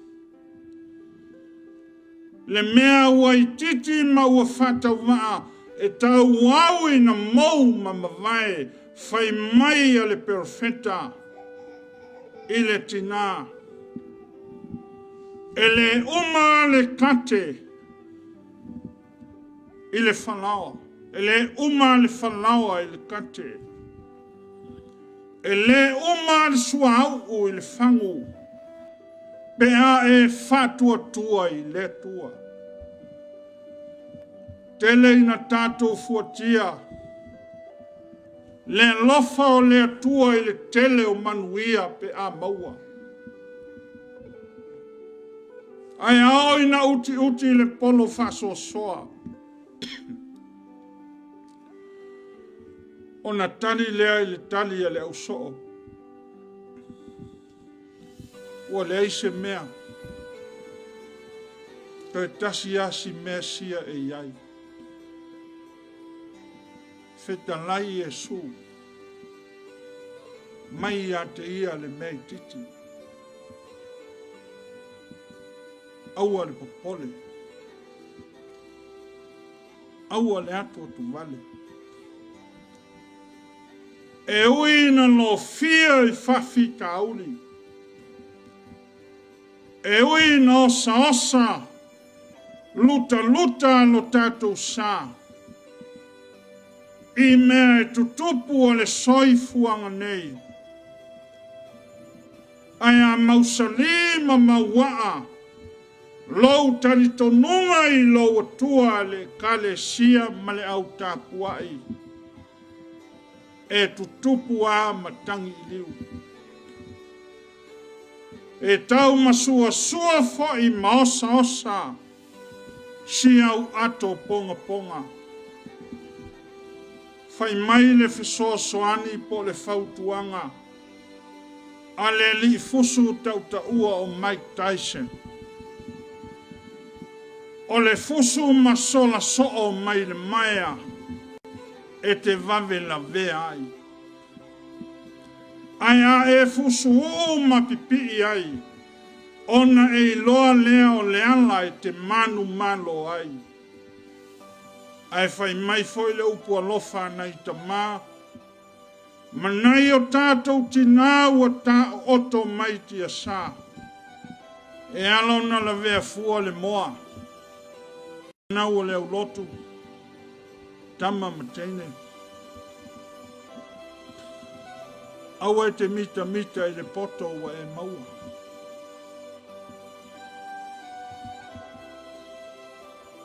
le mea ua itiiti ma ua faatauvaa e tauau ina mou ma mavae, fai mai a le perofeta i le tina, e le uma le kate i le falaoa, e le uma le falaoa i le kate, e le uma le suauu i le fagu, pe a e faatuatua i le Atua. Tele ina tatou fuatia le alofa o le Atua i le tele o manuia pe a maua. Ae a oo ina utiuti le polo faasoasoa, ona tali lea i le tali a le ausoo, ua leai se mea, toe tasi lava si mea sia e i ai. Fetalai Iesu, mai ia te ia le mea itiiti. Aua le popole, aua le atuatuvale. E ui ina lofia i faafitauli, e ui ina osaosa lutaluta lo tatou sa, i mea e tutupu o le soifuaga nei, ae a mausali ma mauaa lou talitonuga i lou Atua le Ekalesia ma le au tapuai, e tutupu lava matagi i liu. E taumasuasua foi ma osaosa si au ato pogapoga. Fai mai le fesoasoani po o le fautuaga a le alii fusu tautaua o Mike Tyson. O le fusu ma sola soo mai le maea e te vave lavea ai. Ae a e fusuuu ma pipii ai, ona e iloa lea o le ala e te manumalo ai. Ae fai mai foi le upu alofa a nai tama ma nai o tatou tinā ua taooto mai tiasa, e ala ona lavea fua le moa, nau o le aulotu, tama ma teine. Aua e te mitamita i le poto ua e maua.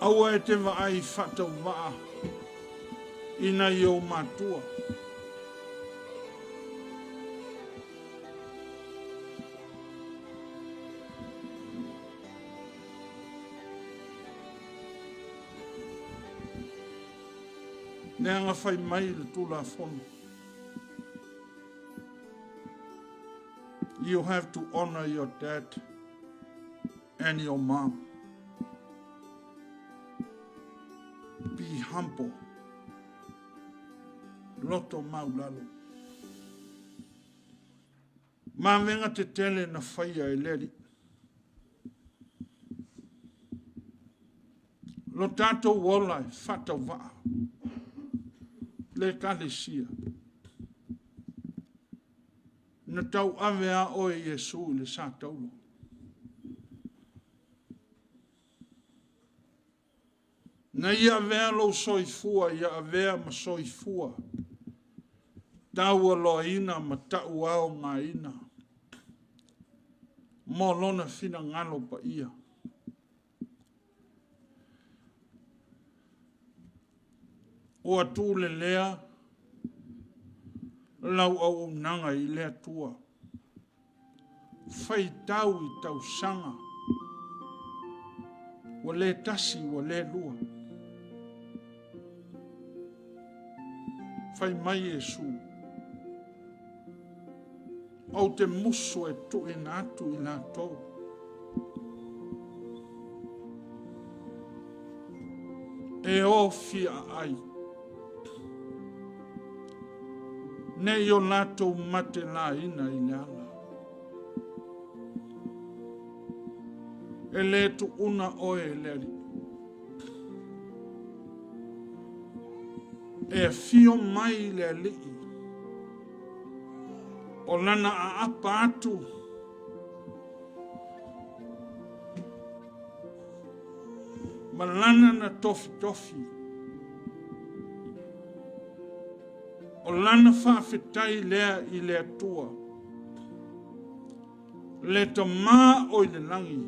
Aua e te vaai faatauvaa i nai ou matua. Leaga fai mai le Tulafono. You have to honor your dad and your mom. Be humble. Loto maulalo. Mavega tetele na faia e le Alii. Lo tatou ola e faatauvaa le Ekalesia. Na tauave lava oe Iesu i le sa taulo. Na ia avea lou soifua ia avea ma soifua taualoaina ma tauaogaina mo Lona finagalo paia. Ua tulelea lau auaunaga i le Atua, faitau i tausaga, ua le tasi ua le lua. Fai mai Iesu, ou te musu e tuuina atu i latou. E o fiaai, ne i o latou matelaina i le ala. E le tuuna oe e le Alii. E afio mai le Alii, o lana aapa atu ma lana na tofitofi. O lana faafetai lea i le Atua, le Tama o i le lagi,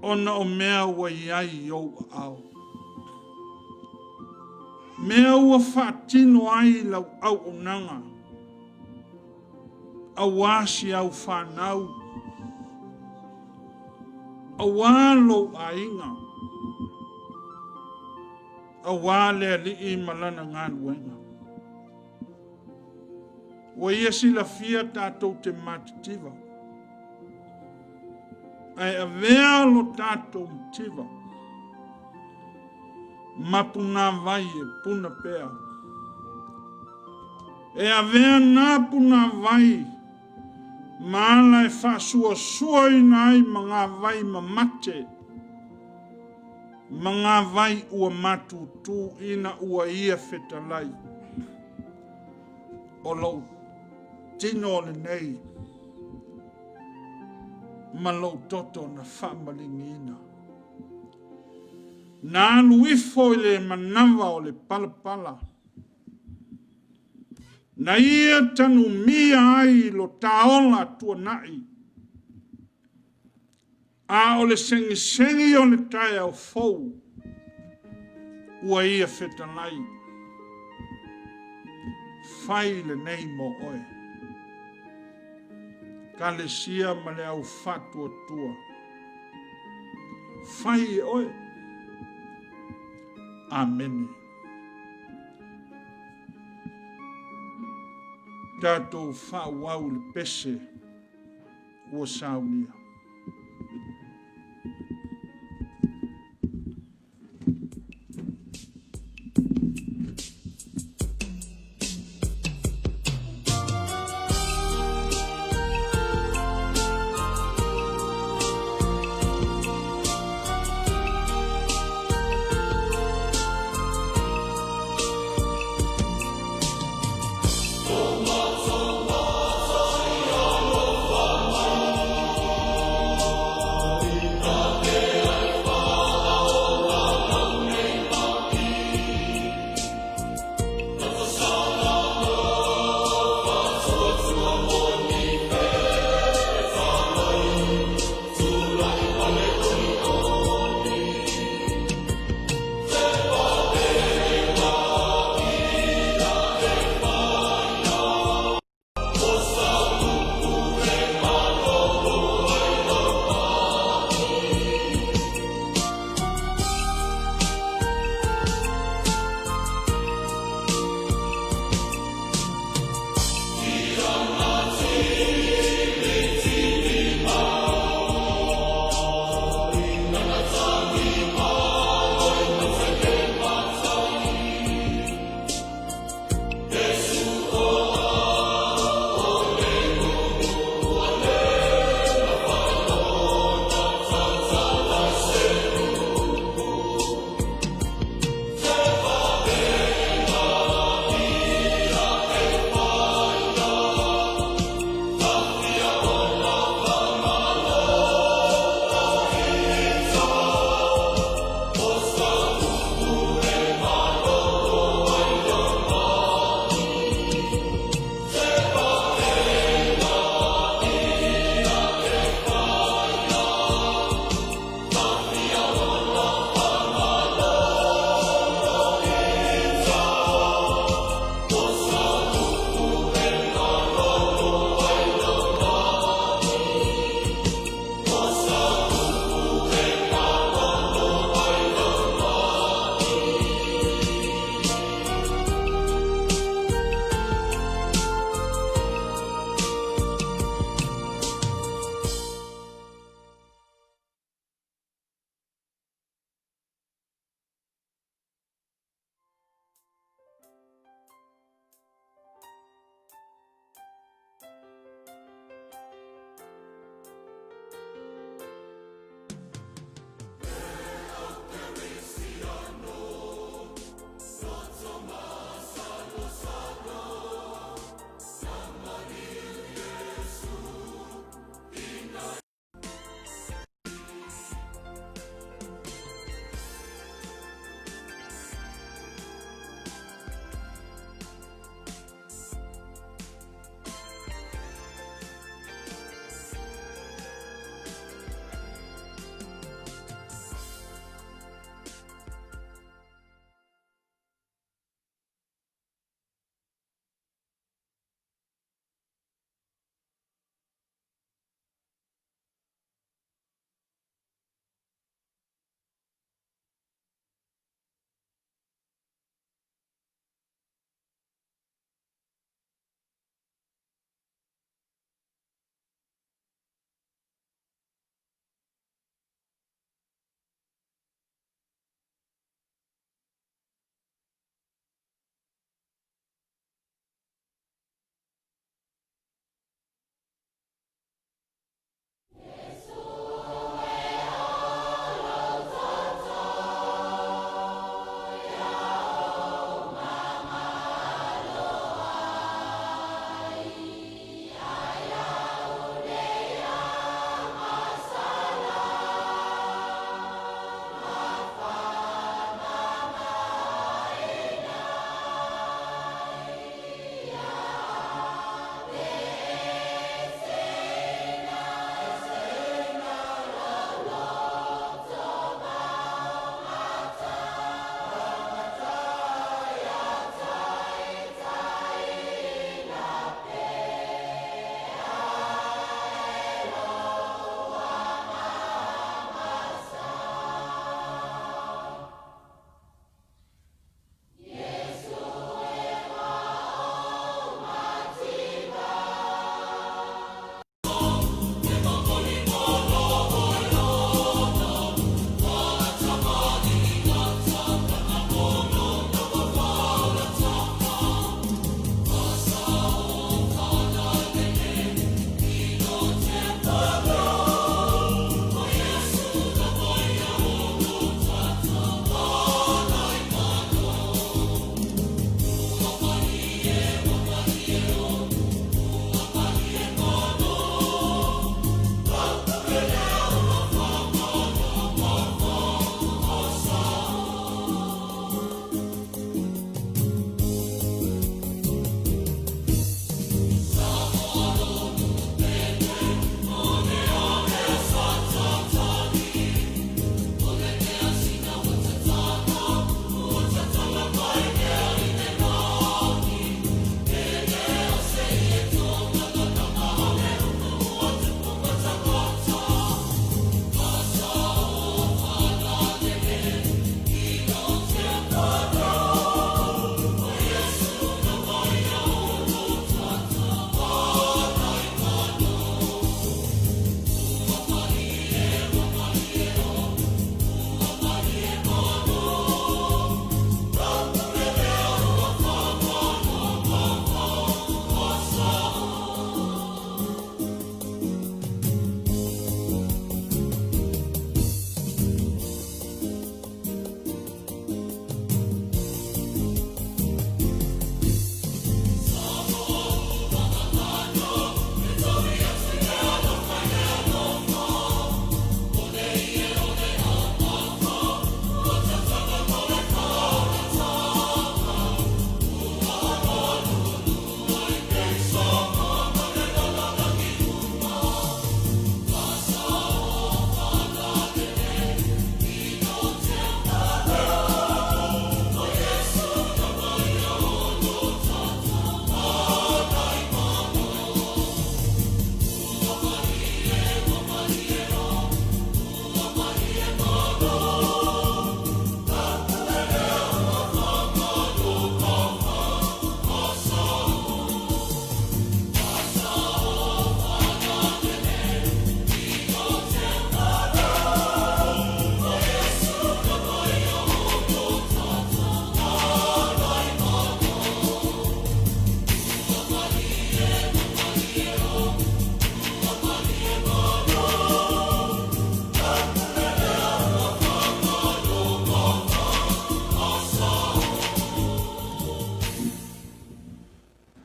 ona o mea ua i ai i ou aao. Mea ua faatino ai lau auaunaga, aua si au fanau, aua lou aiga, aua le Alii ma lana galuega. Ua ia silafia tatou te matitiva, ae avea lo tatou mativa ma punavai e puna pea. E avea na punavai ma ala e faasuasuaina ai magavai mamate, magavai ua matutu ina ua ia fetalai, o lou tino lenei ma lou toto na faamaligiina. Na alu ifo i le manava o le palapala, na ia tanumia ai lo taola tuanai, a o le segisegi o le taeao fou ua ia fetalai. Fai lenei mo oe. Kalesia ma le au faatuatua. Fai e oe. Amene. Tatou faaauau i le pese ua saunia.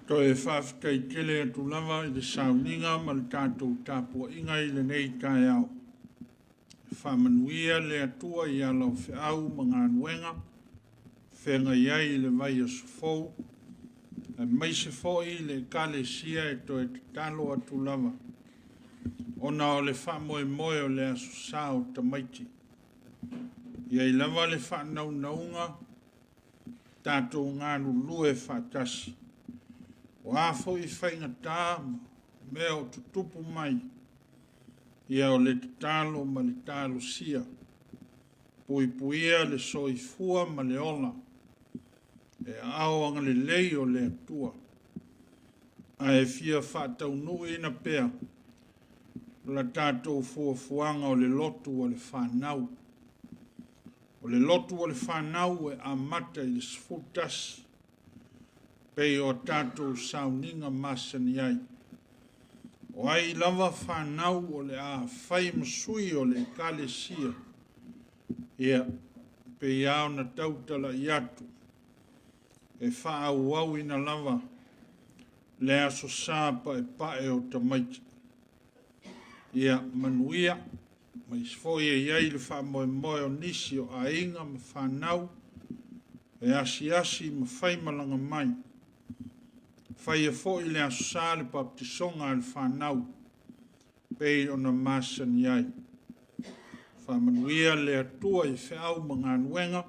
Toe faafetai tele atu lava i le sauniga ma le tatou tapuaiga i lenei taeao. Faamanuia le Atua i ala o feau ma galuega e feagai ai i le vaiaso fou, aemaise foi le Ekalesia e toe tatalo atu lava ona o le faamoemoe o le Aso Sa o tamaiti. E i ai lava le faanaunauga, tatou galulue faatasi. O a foi faigata ma mea o tutupu mai, ia o le tatalo ma le talosia, puipuia le soifua ma le ola i aao agalelei o le Atua. Ae fia faataunuuina pea la tatou fuafuaga o le lotu a le fanau. O le lotu a le fanau e amata i le 11 pei o tatou sauniga masani ai. O ai lava fanau o le a fai ma sui o le Ekalesia, ia, e pei lava ona tautala atu, e faaauauina lava le Aso Sa Paepae o tamaiti. Ia manuia, aemaise foi e i ai le faamoemoe o nisi o aiga ma fanau e asiasi ma faimalaga mai. E faia foi i le Aso Sa le papatisoga a le fanau e pei ona masani ai. Faamanuia le Atua i feau ma galuega.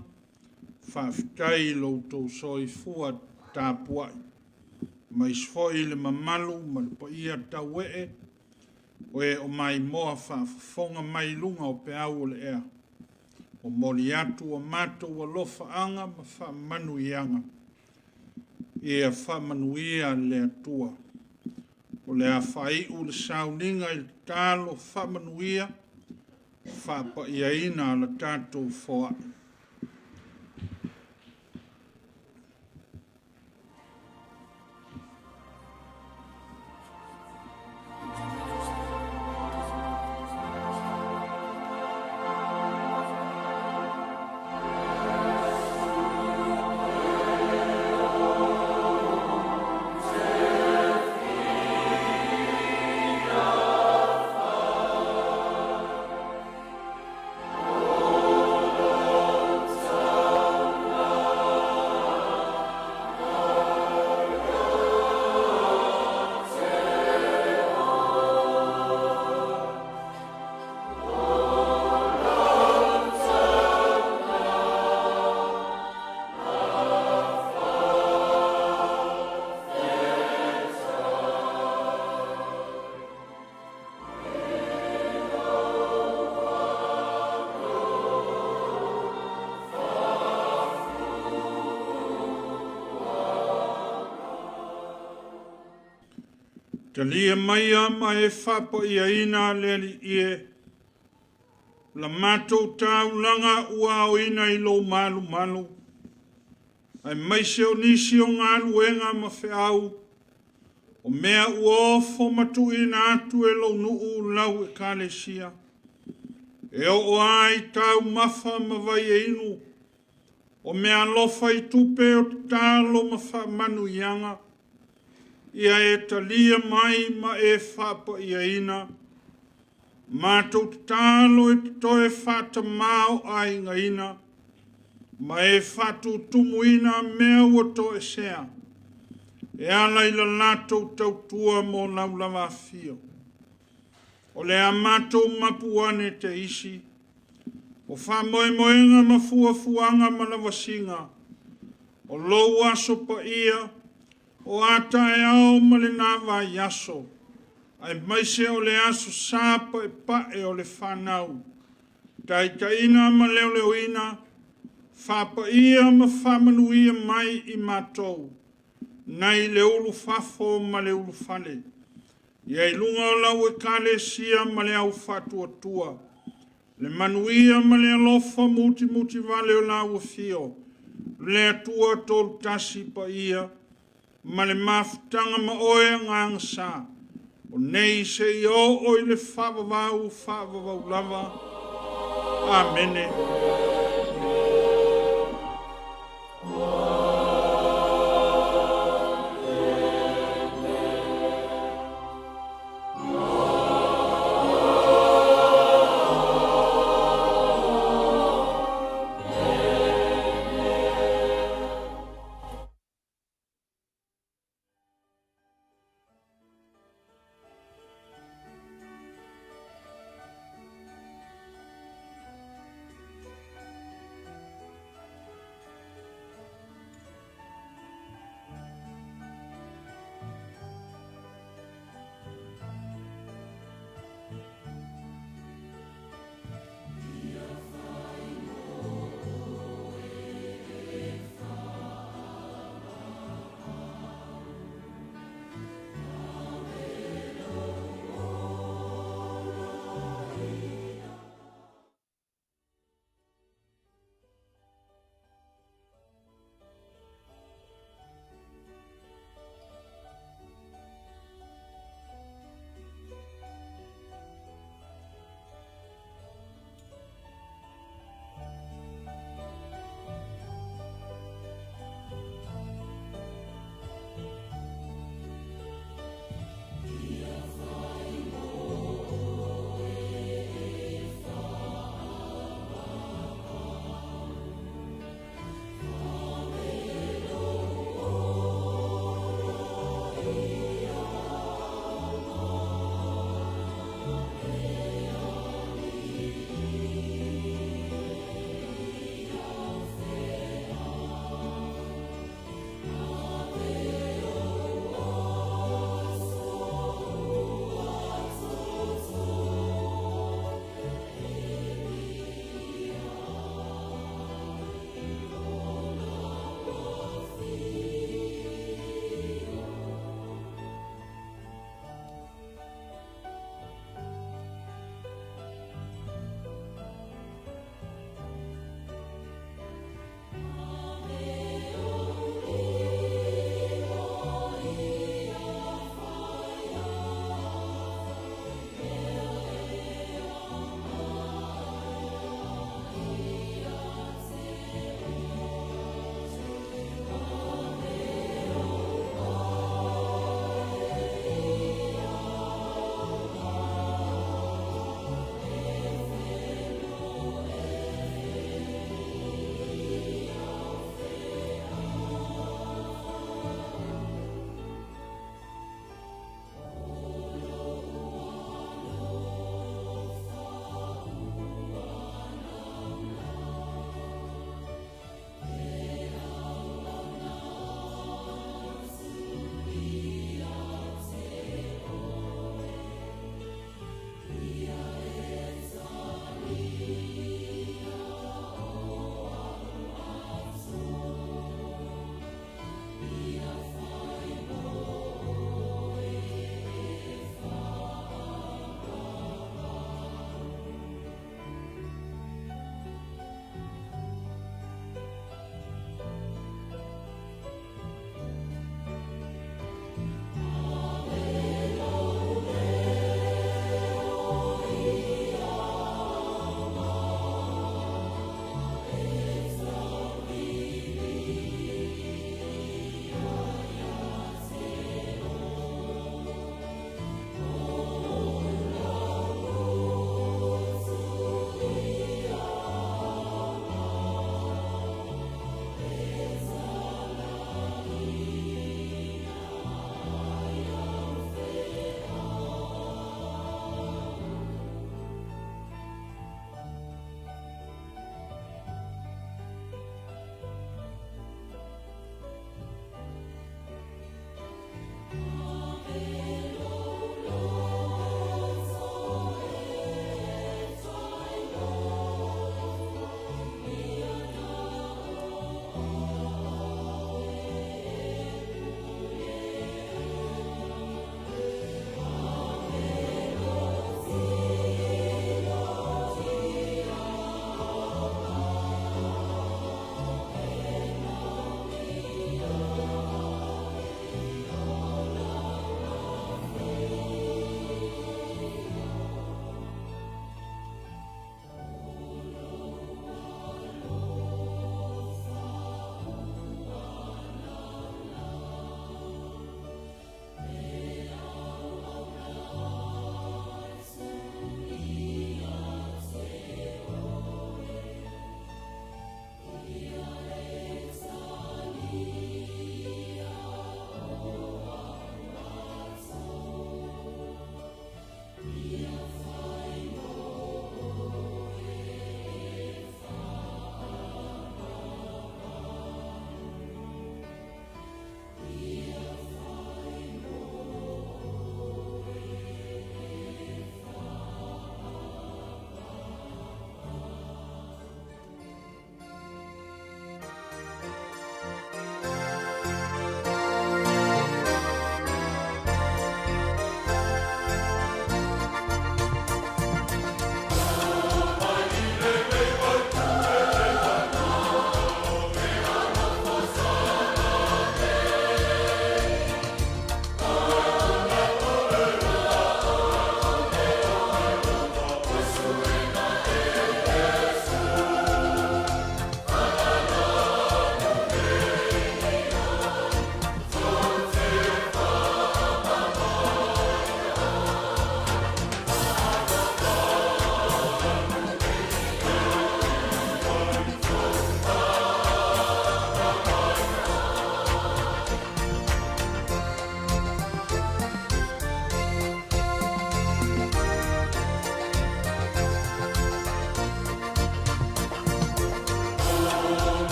Faafetai i lo outou soifua tapuai, aemaise foi le mamalu ma le paia tauee o e o maimoa faafofoga mai i luga o peau o le ea. Momoli atu a matou alofaaga ma faamanuiaga, ia faamanuia le Atua. O le a faaiu le sauniga i le tatalo faamanuia faapaiaina a le tatou foai. Talia maia ma e faapaiaina le Alii e, la matou taulaga ua aoina i lou malumalu, aemaise o nisi o galuega ma feau, o mea ua ofo ma tuuina atu e lou nuu lau ekalesia, e oo lava i taumafa ma vai e inu, o meaalofa i tupe o tatalo ma faamanuiaga, ia e talia mai ma e faapaiaina. Matou tatalo e te toe faatamaoaigaina ma e faatutumuina mea ua toesea e ala i la latou tautua mo lau lava afio. O le a matou mapu ane te isi, o faamoemoega ma fuafuaga ma lavasiga, o lou aso paia, o a taeao ma lena vaiaso, aemaise o le Aso Sa Paepae o le fanau, taitaiina ma leoleoina, faapaia ma faamanuia mai i matou, nai le ulufafo ma le ulufale, ia i luga o lau Ekalesia ma le au faatuatua, le manuia ma le alofa mutimutivale o lau afio, le Atua Toatasi Paia, ma le mafutaga ma oe Agaga Sa, o nei seia oo i le faavavau faavavau lava. Amene.